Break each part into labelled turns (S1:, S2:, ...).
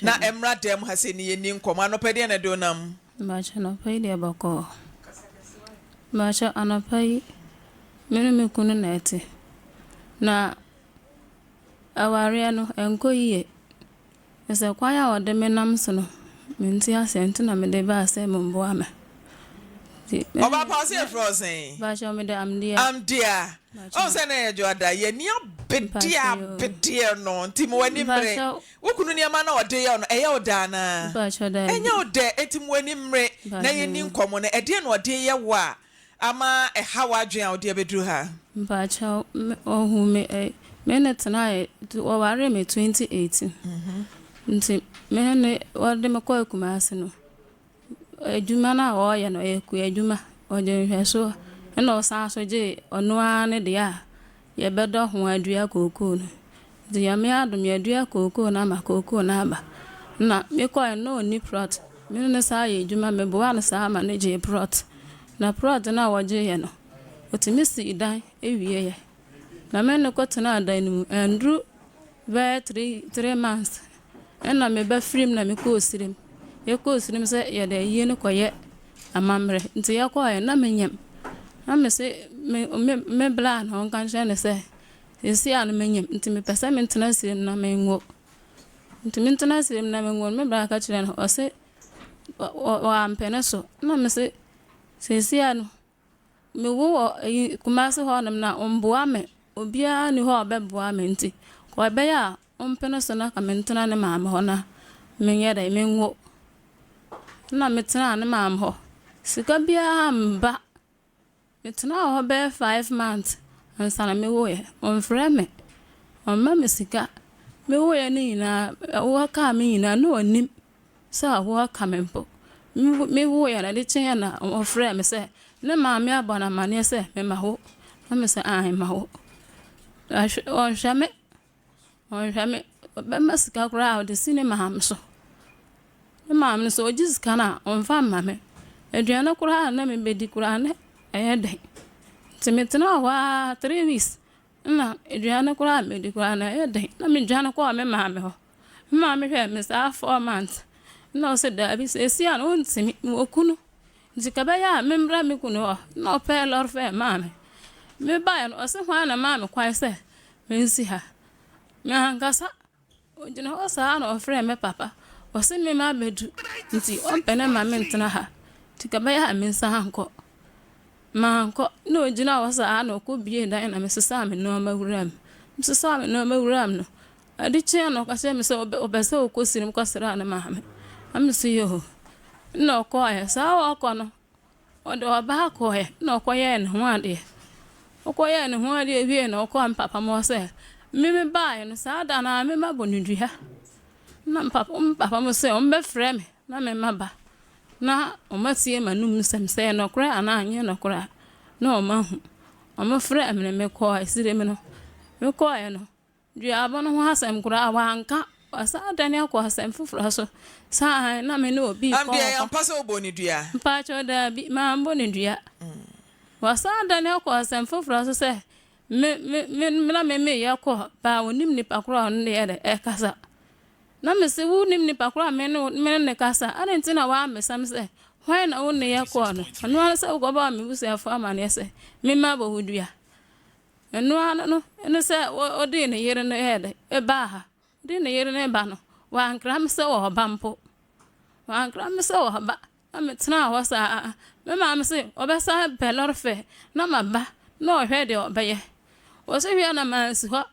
S1: Na ɛmmra dan mu ha sei ne yɛnni nkɔmmɔ. Anɔpa yi deɛn na ɛde wo nam?
S2: Mpakyɛ anɔpa yi deɛ bɔkɔɔ. Mpakyɛ anɔpa yi me ne me kunu na ɛte. Na awareɛ no ɛnkɔ yie. Sɛ kwan a ɔde me nam so no mente aseɛ nti na mede baa sɛ momboa me. Nti me ne
S1: Ɔbaa pa wo se yɛfrɛ wo sɛn?
S2: Mpakyɛ mede Amdea.
S1: Amdea. Ɔhu sɛ na ɛyɛ Dwoada, yɛn ani abedeɛ abedeɛ no nti ma w'ani mmere. Wo kunu nneɛma no a ɔde yɛ wo no, ɛyɛ wo dɛ anaa? Ɛnyɛ wo dɛ, enti ma w'ani mmere na yɛnni nkɔmmɔ no. Ɛdeɛn na ɔde reyɛ wo a ama ɛha w'adwene a wode abɛduru ha?
S2: Mpakyɛw, me, ɔhuu me ɛ, me ne no tenaeɛ, wɔwaree me 2018. Nti me ne, wɔde me kɔɔ Kumasi no, Adwuma no a ɔreyɛ no, ɔyɛ kuadwuma. Ɔgye nhwɛsoɔ ɛna ɔsan nso gye ɔno ara ne deɛ a yɛbɛdɔ ho adua kookoo no. Nti Nyame adom yɛadua kookoo no ama kookoo no aba. Na mekɔeɛ no na ɔnni prɔt. Me ne no san yɛɛ adwuma, meboaa no saa ma no gyee prɔt. Na prɔt no a ɔgyeeɛ no, ɔtumi sii dan wieeɛ. Na me ne no kɔtenaa dan no mu, anduru bɛyɛ 3 months ɛna me ba firim na mekɔɔ serem. Yɛkɔɔ serem sɛ yɛde ayie no kɔyɛ amammerɛ. Nti yɛkɔeɛ na menyem. Na mese me me me bra na ɔnka nkyerɛ no sɛ seesei a no menyem nti mepɛ sɛ mentena serem na menwo. Nti mentena serem na menwo no me bra ka kyerɛɛ no ɔse wampene so. Na mese seesei a no Mewo wɔ eyi Kumasi hɔnom na wɔmboa me, obiara nni hɔ a ɔbɛboa me ntsi kɔ ɛbɛyɛ a ɔmpene so na ka mentena ne maame hɔ na menyɛ dɛn menwo. Nna metsenaa ne maame hɔ, sika biara ammba. Metsenaa hɔ bɛyɛ 5 months ansaana mewoeɛ. Ɔmmfrɛ me, ɔmma me sika. Mewoeɛ no nyinaa, ɛwoɔ kaa me nyinaa na ɔnnim. Sɛ ahoa ka me mpo. Mewoeɛ no, ade kyeeɛ na wɔfrɛɛ me sɛ ne maame abɔ no amanneɛ sɛ mema wo. Na me sɛ aane ma wo. Ɔnhwɛ me, ɔnhwɛ me. Ɔbɛma sika koraa a ɔde si ne maame so. Ne maame no sɛ ɔgye sika no a, ɔmfa mma me. Aduane koraa a na mebɛdi koraa na ɛyɛ den. Nti metenaa hɔ ara 3 weeks na aduane koraa a medi koraa na ɛyɛ den. Na medwane kɔɔ me maame hɔ. Me maame hwɛɛ me saa 4 months na ɔse daabi seesei a no ɔntumi, mewɔ kunu nti ka ɛbɛyɛ a memmra me kunu hɔ na ɔpɛɛ lɔre fare maa me. Mebaeɛ no ɔse hwan na maa me kwan sɛ mensi ha? Mankasa, ɔgyina hɔ saa na ɔfrɛɛ me papa, ɔse me mabɛdu nti ɔmpɛ ne mma mentena ha nti ka ɛbɛyɛ a mensan nkɔ. Mankɔ na ɔgyina hɔ saa na ɔkɔbuee dan na mesesaa me nnoɔma wuraa mu. Mesesaa me nnoɔma wuraa mu no, Ade kyeeɛ no ɔka kyerɛɛ me sɛ ɔpɛ sɛ ɔkɔ sirim kɔsra ne maame. Na me so yoo. Nna ɔkɔeɛ. Saa ɔrekɔ no, ɔde ɔbaa kɔeɛ na ɔkɔyɛɛ ne ho adeɛ. Ɔkɔyɛɛ ne ho adeɛ wieeɛ na ɔkɔɔ me papa mu hɔ sɛ, me mebaeɛ no saa da no ara me mabɔ no dua. Na me papa me papa mu sɛ wɔbɛfrɛ me na me maba na wɔatie m'anom nsɛm sɛ ɛyɛ nokorɛ anaa ɛnyɛ nokorɛ a na wɔahu. Wɔfrɛɛ me no mekɔɔ sirim no. Mekɔeɛ no, Duabɔ no ho asɛm koraa wanka. Wasan adane akɔ asɛm foforɔ so. Saa na me ne obi
S1: rekɔ
S2: hɔ.
S1: Ɛyɛ ampa sɛ wobɔɔ no dua?
S2: Mpakyɛw, daabi, mammɔ no dua. Wasan adane akɔ asɛm foforɔ so sɛ me me me na me meyɛ kɔ baa onim nipa korɔ a ɔno ne yɛ dɛ ɛkasa. Na me se wonim nipa korɔ a me ne me ne no kasa adɛn nti na woammisa me sɛ hwan na wo ne yɛ kɔɔ no? Ɛno ara ne sɛ wokɔbɔɔ me busuafoɔ amanneɛ sɛ me mabɔ wo dua. Ɛno ara no ne sɛ ɔde ne yere no yɛɛ dɛ baa ha. Ɔde ne yere no ba no, wankra me sɛ ɔreba mpo. Wankra me sɛ ɔreba. Na metenaa hɔ saa. Me maame se ɔbɛsan apɛ lɔre fɛ na maba na ɔhwɛ deɛ ɔbɛyɛ. Ɔse hwɛ na mansi hɔ.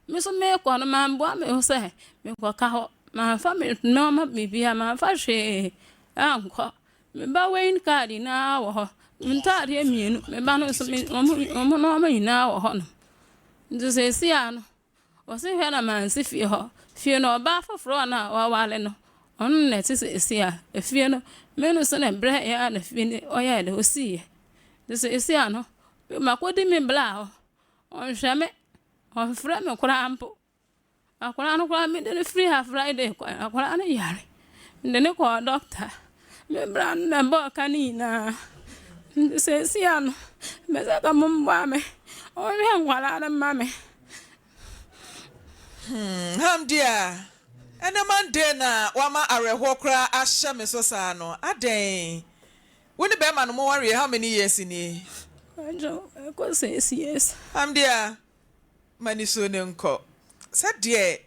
S2: Me nso merekɔ no mamboa me ho sɛ merekɔka hɔ. Mamfa me nneɛma biribiara, mamfa hwee ankɔ. Me ba weighing card nyinaa wɔ hɔ. Me ntaadeɛ mmienu, me ba no nso me wɔn wɔn nneɛma nyinaa wɔ hɔnom. Nti seesei ara no, wɔse hwɛ na mansi fie hɔ. Fie no ɔbaa foforɔ no a waware no, ɔno na ɛte seesei a. Efie no, me no so na ɛbrɛɛ yɛ a na fie no ɔyɛɛ dɛ ɔsiiɛ. Nti seesei ara no, makɔdi me bra hɔ. Ɔnhwɛ me, ɔmfrɛ me koraa mpo. Akwadaa no koraa mede no firi ha Friday kɔe, akwadaa no yare. Mede no kɔɔ dɔkta. Me bra no na ɛbɔɔ ka no nyinaa. Nti seesei ano, mepɛ sɛ ka momboa me. Ɔnhwɛ nkwadaa no mma me.
S1: Hmm, Hamdia. Ɛnɛ Monday na wama awerɛhoɔ koraa ahyɛ me so saa no, adɛn? Wo ne bɛɛma no mo wareɛ how many years nie?
S2: Mpakyɛw, ɛkɔ 6 years.
S1: Amdea, ma nisuo no nkɔ. Sɛdeɛ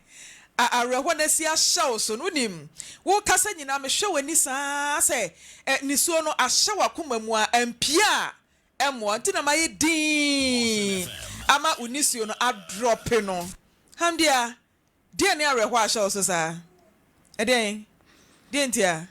S1: a awerɛhoɔ no asi ahyɛ wo so no, wonim, wokasa nyinaa mehwɛ w'ani saa sɛ ɛ nisuo no ahyɛ w'akoma mu a ampue a ɛmmoa nti na mayɛ dinn ama wo nisuo no adrɔpe no. Hamdia, deɛn ne awerɛhoɔ a ahyɛ wo so saa? Ɛdeɛn? Deɛn ntia?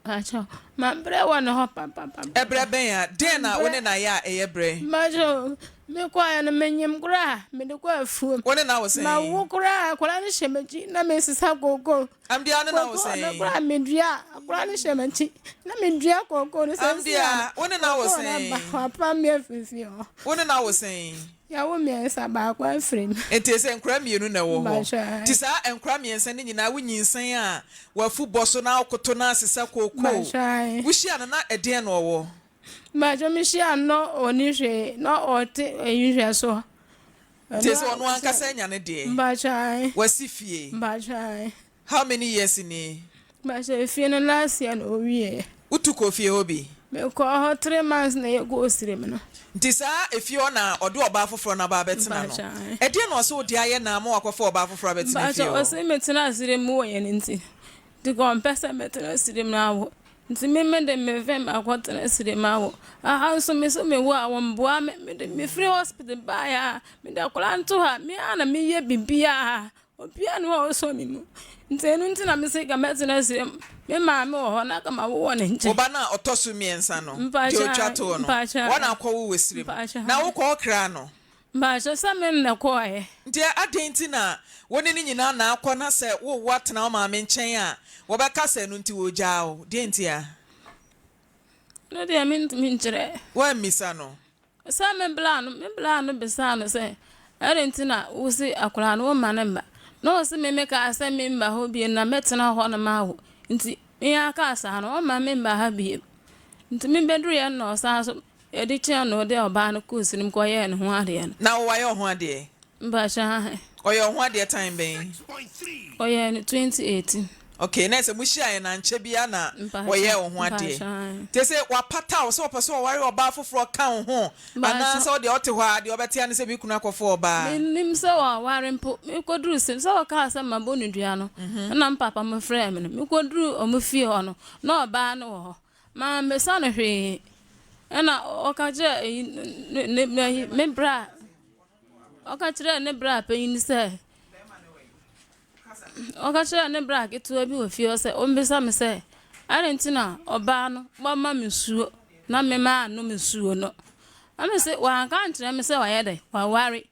S2: Mpakyɛw, mabrɛ wɔ ne hɔ papapapa.
S1: Ɛbrɛ bɛn a? Deɛn na wo ne no ayɛ a ɛyɛ brɛ?
S2: Mpakyɛw, mekɔeɛ no menyem koraa, mede kɔ afuom.
S1: Wo ne no awo sɛn?
S2: Mawo koraa, akwadaa no hyɛ m'akyi na mesesa kookoo.
S1: Amdea, wo ne no awo sɛn?
S2: Kookoo no koraa medua, akwadaa no hyɛ m'akyi na medua kookoo no.
S1: Amdea, wo ne no awo
S2: sɛn? Kookoo no aba, wapam me afiri fie hɔ.
S1: Wo ne no awo sɛn?
S2: Yɛawo mmiɛnsa, baako afiri mu.
S1: Enti ɛsɛ nkora mmienu na ɛwɔ hɔ. Nti saa nkora mmiɛnsa no nyinaa wonyinsɛn a w'afu bɔ so na wokoto na asesa kookoo. Wohyia no na ɛdeɛn na ɔwɔ?
S2: Mpakyɛ mehyia no na ɔnni hwee, na ɔte ayi hwɛ so.
S1: Nti ɛsɛ ɔno ankasa anya ne deɛ?
S2: Mpakyɛ.
S1: Wasi fie?
S2: Mpakyɛ.
S1: How many years ni?
S2: Mpakyɛ efie no last year na ɔwieɛ.
S1: Wotu kɔɔ fie hɔ bi?
S2: Mekɔɔ hɔ 3 months na yɛkɔɔ sirem no.
S1: Nti saa efie hɔ na ɔde ɔbaa foforɔ no aba abɛtena no?
S2: Mpakyɛ.
S1: Ɛdeɛn na ɔse wode ayɛ no ama wakɔfa ɔbaa foforɔ abɛtena fie
S2: Mpakyɛ
S1: hɔ?
S2: Ɔse metena sirem mu wɔ yɛn nti, nti ka ɔmpɛ sɛ mɛtena sirem no awo. Nti me mede me vem akɔtena sirem awo. Aha nso me so mewo a wɔmboa me. Mede mefiri hospital baeɛ a mede akwadaa no to hɔ a me ara na meyɛ biribiara. Obiara nni hɔ a ɔsɔ me mu. Nti ɛno nti na mese nka mɛtena sirem. Me maame wɔ hɔ na nka mawo wɔ ne nkyɛn.
S1: Wo ba no a ɔtɔ so mmiɛnsa no, deɛ ɔtwa toɔ no, wɔn na akɔwo wɔ sirem. Na wokɔ kra no?
S2: Mpakyɛ, sɛ me na ɛkɔeɛ.
S1: Nti adɛn nti na wo ne no nyinaa na akɔ na sɛ worewo atena wo maame nkyɛn a, wɔbɛka sɛ ɛno nti wɔregyaa wo? Deɛn ntia?
S2: Ɛno deɛ mentumi nkyerɛ.
S1: Woammisa no?
S2: Sɛ me bla no, me bla no bisaa no sɛ, Adɛn nti na wose akwadaa no womma no mma? Na ɔse me mekaa sɛ memma hɔ bio na mɛtena hɔ nom awo. Nti me ara kaa saa no, ɔmma memma ha bio. Nti me bɛduruiɛ no na ɔsan so ɛde kyeɛ no na ɔde ɔbaa no kɔɔ sirim kɔyɛɛ ne ho adeɛ no.
S1: Na wo wayɛ wo ho adeɛ?
S2: Mpakyɛ ahe.
S1: Ɔyɛɛ wo ho adeɛ time bɛn?
S2: Ɔyɛɛ no 2018.
S1: Okay, na ɛsɛ mo hyiaeɛ no ankyɛ biara na wɔyɛɛ wo ho adeɛ. Nti ɛsɛ wapata wo sɛ ɔpɛ sɛ ɔware ɔbaa foforɔ ka wo ho anaa sɛ wodeɛ wote hɔ ara deɛ ɔbɛte ara ne sɛ me kunu akɔfa ɔbaa?
S2: Mennim sɛ waware mpo. Mekɔduruu sɛ sɛ ɔkaa sɛ mabɔ no dua no ɛna me papa mo frɛɛ me no, mekɔduruu wɔn fie hɔ no na ɔbaa no wɔ hɔ. Mammisa no hwee. Ɛna ɔka kyerɛɛ me bra Ɔka kyerɛɛ ne bra panyin sɛ, ɔka kyerɛɛ ne bra ketewa bi wɔ fie hɔ sɛ ommisa me sɛ, adɛn nti na ɔbaa no wama me nsuo na me mannom nsuo no. Na me se, wanka ankyerɛ me sɛ wayɛ dɛn, waware.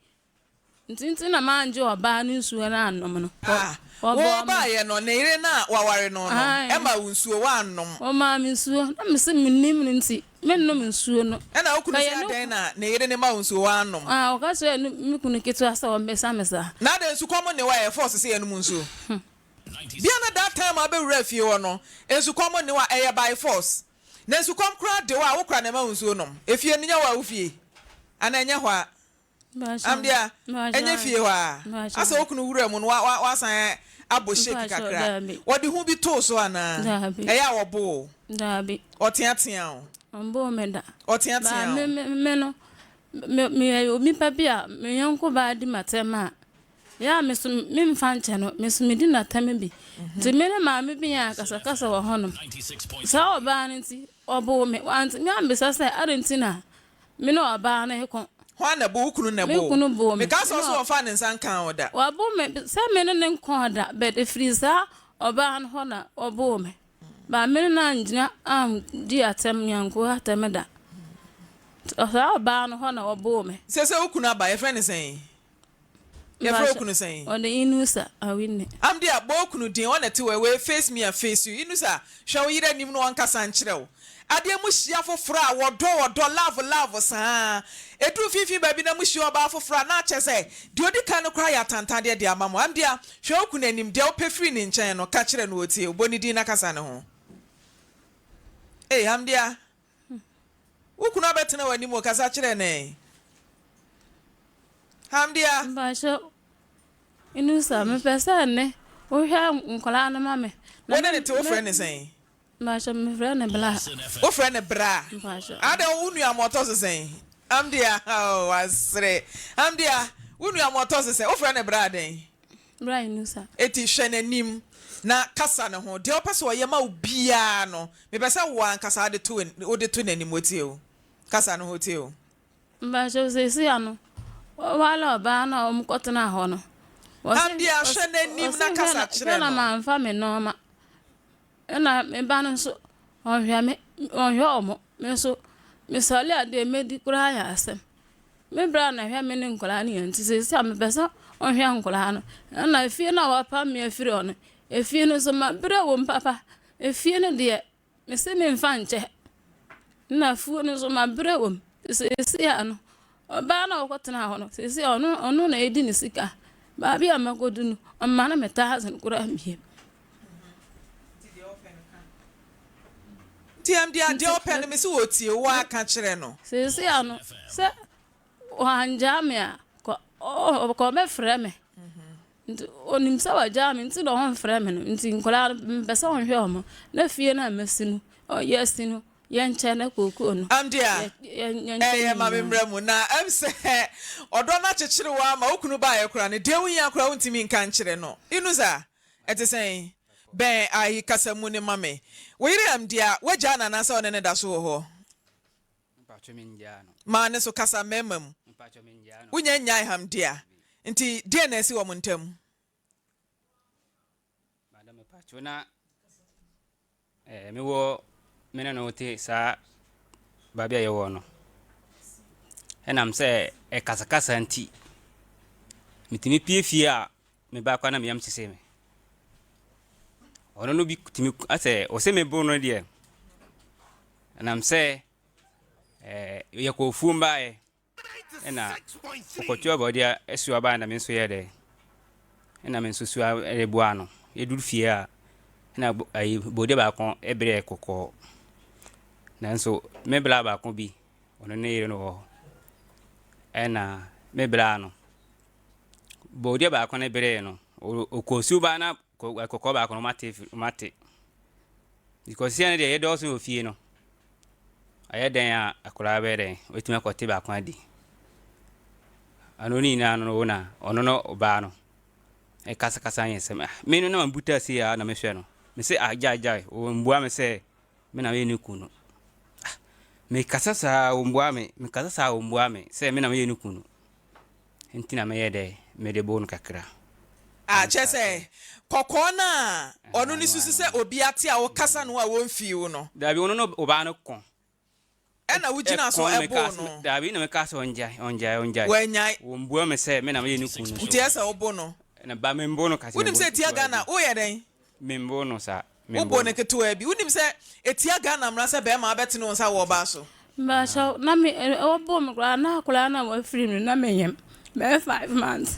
S2: Nti nti na mangye ɔbaa no nsuo no annom no.
S1: Ah,
S2: Wɔbɔɔ me.
S1: wobaeɛ no, ne yere no a waware no no,
S2: Ae.
S1: ɛmaa wo nsuo, woannom?
S2: Ɔmaa me nsuo, na me se mennim no nti, mennom nsuo no.
S1: Ɛna wo kunu
S2: Ka
S1: se
S2: yɛ ne
S1: adɛn na ne yere no ma wo nsuo woannom?
S2: Ah, ɔka kyerɛɛ ne me kunu ketewa sɛ ɔmmisa me saa.
S1: Na adɛn nsukɔm nne wo a ɛyɛ force sɛ yɛnom nsuo? Bia na that time a wobɛwuraa fie hɔ no, nsukɔm nne wo a ɛyɛ by force. Na nsukɔm koraa de wo a, wo kora na ɛma wo nsuo nom. Efie no nyɛ wo a wo fie? Anaa ɛnyɛ hɔ a? Amdea, ɛnyɛ fie hɔ a, asɛ wo kunu wura mu no wasan abɔ shake kakra. Wɔde hu bi too so anaa? Ɛyɛ a wɔbo wo? Ɔteatea wo?
S2: Ɔmboo me da.
S1: Ɔteatea wo?
S2: Me no, meyɛ onipa bi a me yɔnko baa di m'atɛm a, yɛ a me so memfa nkyɛ no, me so medi n'atɛm bi. Nti me ne maame bi yɛɛ akasakasa wɔ hɔnom. Saa ɔbaa no nti, ɔboo me. Wantumi ammisa sɛ adɛn nti na Me ne ɔbaa no reko.
S1: Hwan na ɛbo wo? Wo kunu na ɛbo
S2: Me
S1: wo.
S2: kunu boo me.
S1: Mekaa sɛ ɔse ɔmfaa ne nsa nkaa wo da.
S2: Wabo me sɛ me ne no nkɔɔ da but ɛfiri saa ɔbaa no hɔ na ɔboo me. But me ne no angyina andi atɛm nyanko atɛm da. Saa ɔbaa no hɔ na ɔboo me.
S1: Sese wo kunu aba, yɛfrɛ no sɛn? Yɛfrɛ wo kunu sɛn?
S2: Ɔde Inusa Awine.
S1: Amde a, bɔ wo kunu din, ɔna ɛte hɔ, wei face me I face you. Inusa, hwɛ wo yere anim na ɔnkasa nkyerɛ wo. Adeɛ mo hyia foforɔ a, wɔdɔ wɔdɔ, love love saa. Ɛduru mfimfini baabi na mo hyia ɔbaa foforɔ a, na akyɛ sɛ deɛ ɔdi kan no koraa yɛ atantandeɛ de ama mo. Amde a, hwɛ wo kunu anim, deɛ wopɛ firi ne nkyɛn no, ka kyerɛ no ɔtie wo. Bɔ ne din na kasa ne ho. Ei, Amde a, wo kunu abɛtena w'anim o, kasa kyerɛ no ɛ. Hamdia.
S2: Mpakyɛw, Inusa, mepɛ sɛ nnɛ Wohwɛ nkwadaa no ma me.
S1: Wo ne no te wofrɛ no sɛn?
S2: Mpakyɛ mefrɛ no Bla.
S1: Wofrɛ no Bra?
S2: Mpakyɛ.
S1: Adɛn wo nua ma ɔtɔ so sɛn? Amdia oh wasere. Amdia wo nua ma ɔtɔ so sɛn? Wofrɛ no Bra dɛn?
S2: Bra Inusa.
S1: Eti hwɛ n'anim na kasa ne ho. Deɛ wopɛ sɛ ɔyɛ ma wo biara no, mepɛ sɛ wo ankasa wode to wode to n'anim. Otie o. Kasa ne ho otie o.
S2: Mpakyɛw seesei ano, wɔware ɔbaa no a wɔkɔtenaa hɔ no. Wɔse
S1: Amdia hwɛ n'anim na
S2: wɔse
S1: kasa
S2: hwɛ na
S1: kyerɛ
S2: hwɛ na
S1: no.
S2: mamfa me nnoɔma. Ɛna me ba no nso, ɔnhwɛ me, ɔnhwɛ wɔn. Me nso, mesɔre a deɛ mɛdi koraa yɛ asɛm. Me bra na ɛhwɛ me ne nkwadaa no nyinaa nti seesei a mepɛ sɛ ɔhwɛ nkwadaa no. Ɛna efie no a wapam me afiri hɔ no, efie no nso mabrɛ wɔ mu papa. Efie no deɛ, mese memfa nkyɛ. Ɛna afuo no nso mabrɛ wɔ mu. Seesei a no, ɔbaa no a ɔkɔtenaa hɔ no, seesei a ɔno ɔno na ɛdi ne sika. Baabi a makɔdu no, ɔmma no me thousand koraa mmiem.
S1: Nti ɛm deɛ deɛ ɔpɛ no me se ɔtie wo ara ka kyerɛ no.
S2: Seesei a no, sɛ wangyaa me a, kɔ ɔ kɔ ɔbɛfrɛ me. Nti ɔnim sɛ wagyaa me nti na ɔmfrɛ me no. Nti nkwadaa no, mepɛ sɛ ɔnhwɛ wɔn. Na fie no a masi no, yɛasi no, yɛnkyɛ na kookoo no,
S1: Amdea,
S2: yɛnkyɛ ne
S1: ɛyɛ ma me
S2: nyinaa.
S1: mmra mu. Na ɛm sɛ ɔdɔ no akyekyere wo ara ma wo kunu baeɛ koraa no, deɛ wohia koraa wontumi nka nkyerɛ no. Inusa, ɛte sɛn? Bɛn ayi kasa mu no ma me. Wo yere Amdea, woagyaa no anaasɛ wo ne no da so wɔ hɔ? Maa ne so kasa mmarima mu. Wonya nnyae Hamdea, nti deɛn na asi wɔ mo ntam?
S3: Eh, mewɔ me ne no te saa baabi a yɛwɔ no. Ɛnam sɛ ɛkasakasa nti, metumi pue fie a me ba koraa na me yam hyehye me. Ɔno no bi tumi asɛ ɔsɛ me bo no deɛ, ɛnam sɛ ɛɛ yɛkɔ afuom baeɛ. Ɛna ɔkɔtu abɔdeɛ ɛso aba na me nso yɛ dɛ ɛna me nso sua ɛboa no yɛduru fie a ɛna ayi bɔdeɛ baako ɛbrɛ kɔkɔɔ nanso me bra baako bi ɔno ne yere no wɔ hɔ ɛna me bra no bɔdeɛ baako no brɛ no ɔkɔ su ba na kɔkɔɔ baako no ɔmate ɔmate because sia no deɛ yɛdɔɔso wɔ fie no Ɛyɛ dɛn a akwadaa bɛyɛ dɛn? Ɔbɛtumi akɔte baako adi. Ɛno ne nyinaa no wo na ɔno no ɔbaa no ɛkasakasa yɛn nsɛm. Ah, me no na mabuta sei a na mehwɛ no. Me se ah gyae gyae, ɔmbua me sɛ me na meyɛ ne kun no. Ah, mekasa saa ɔmbua me, mekasa saa ɔmbua me sɛ me na meyɛ ne kun no. Nti na meyɛ dɛ mede boo no kakra.
S1: Ah, kyerɛ sɛ, kɔkɔɔ no a ɔno ne susu sɛ obi ate a wokasa ne ho a wɔmfii wo no.
S3: Dabi, ɔno ne ɔbaa no ko.
S1: Ɛna wogyinaa so
S3: Ɛko no
S1: boo no.
S3: Dabi, na mekaa sɛ ɔngyae, ɔngyae, ɔngyae.
S1: Wannyae.
S3: Wɔmbua me sɛ me na meyɛ ne kunu no so.
S1: Nti ɛsɛ sɛ wobo no.
S3: Na ba membo no ka sɛ
S1: Wonim
S3: membo
S1: sɛ
S3: no
S1: ɛtia
S3: ketewaa
S1: Ghana,
S3: bi.
S1: woyɛ dɛn?
S3: Membo no saa. Membo
S1: Wobɔ no
S3: no.
S1: ketewaa bi. Wonim sɛ ɛtia Ghana mmara sɛ bɛrima abɛtene wo nsa wɔ ɔbaa so?
S2: Mpakyɛw, na me wɔbɔɔ me koraa na akwadaa no a wafiri mu no na menyem bɛyɛ 5 months.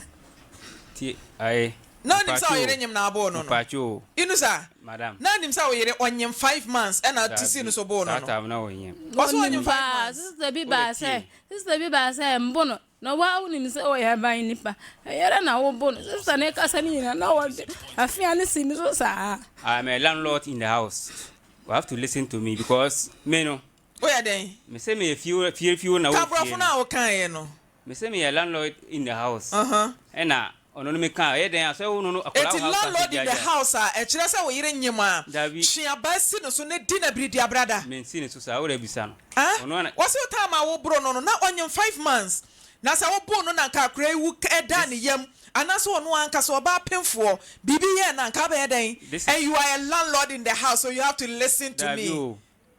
S3: Tie, aye.
S1: Na onim sɛ
S3: Mpakyɛw
S1: ɔyere nyem na aboo no no?
S3: Mpakyɛw o.
S1: Inusa,
S3: Madam.
S1: na onim sɛ wo yere ɔnyem 5 months ɛna te sii no
S3: Dabi,
S1: so boo no
S3: saa
S1: no?
S3: time na ɔnyem.
S1: Ɔse
S2: Onim
S1: ɔnyem 5
S2: paa,
S1: months.
S2: sister bi
S3: Wode
S2: baa
S3: tie.
S2: sɛ, sister bi baa sɛ mbo no, na waa wonim sɛ ɔyɛ aban nipa, ɛyɛ dɛ na wobo no, sister no kasa no nyinaa na wɔde afea no si me so saa.
S3: I am a landlord in the house. You have to listen to me because me no.
S1: Woyɛ dɛn?
S3: Me se meyɛ fie fie fie na
S1: Ka
S3: wɔ fie
S1: borɔfo no
S3: no.
S1: a wokaeɛ no.
S3: Me se meyɛ landlord in the house. Ɛna ɔno no meka ɛyɛ dɛn a sɛ wo no no akwadaa
S1: Enti
S3: wɔ house ase
S1: landlord in the
S3: gyaagyaa.
S1: house a, ɛkyerɛ sɛ wo yere nyem a,
S3: Dabi.
S1: twe abaa si no so na di no abiridiabrada.
S3: Mensi ne so saa, wo deɛ bisa no.
S1: Ah?
S3: Ɔno ara na.
S1: Wɔse wo time a woboro no no, na ɔnyem 5 months. Na sɛ woboo no na anka akwadaa yi wu daa ne
S3: This.
S1: yam, anaasɛ ɔno ankasa ɔbaa pemfoɔ, biribi yɛɛ no a, anka wobɛyɛ dɛn?
S3: This
S1: And
S3: is.
S1: you are a landlord in the house, so you have to listen to
S3: Dabi
S1: me.
S3: o.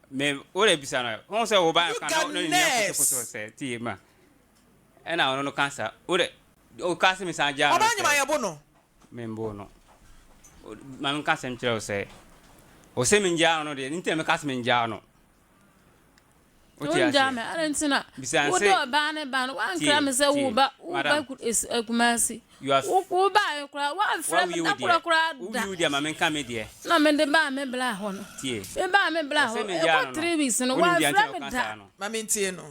S3: Me, wo deɛ bisa no. Wohu sɛ wo ba
S1: You
S3: ka na
S1: got
S3: na ne nua
S1: nerves.
S3: kotokoto sɛ tie ma. Ɛna ɔno no ka sa. Wo de, ɔka sɛ mesan gyaa no
S1: Ɔbaa nyem
S3: sɛ.
S1: a yɛbo no.
S3: Membo no. Ma menka asɛm kyerɛ wo sɛ, ɔsɛ mengyaa no deɛ, nti na meka sɛ mengyaa no. Wote
S2: Wongyaa
S3: aseɛ?
S2: me, adɛn nti na
S3: Bisa
S2: wode
S3: sɛ,
S2: ɔbaa ne ba no, woankra
S3: tie,
S2: me sɛ
S3: tie,
S2: woba, woba
S3: madam,
S2: Kumasi.
S3: you have,
S2: Wobaeɛ koraa, woamfrɛ me
S3: woawie
S2: da
S3: wo deɛ,
S2: korɔ koraa da.
S3: wowie wo deɛ ma menka me deɛ.
S2: Na mede baa me bra hɔ no.
S3: Tie,
S2: Mebaa me bra
S3: ɔsɛ
S2: hɔ,
S3: mengyaa
S2: ɛkɔ
S3: no no,
S2: 3 weeks no,
S3: wonim deɛ nti
S2: woamfrɛ
S3: na
S2: me
S3: ɔka
S2: da.
S3: saa no.
S1: Ma mentie no.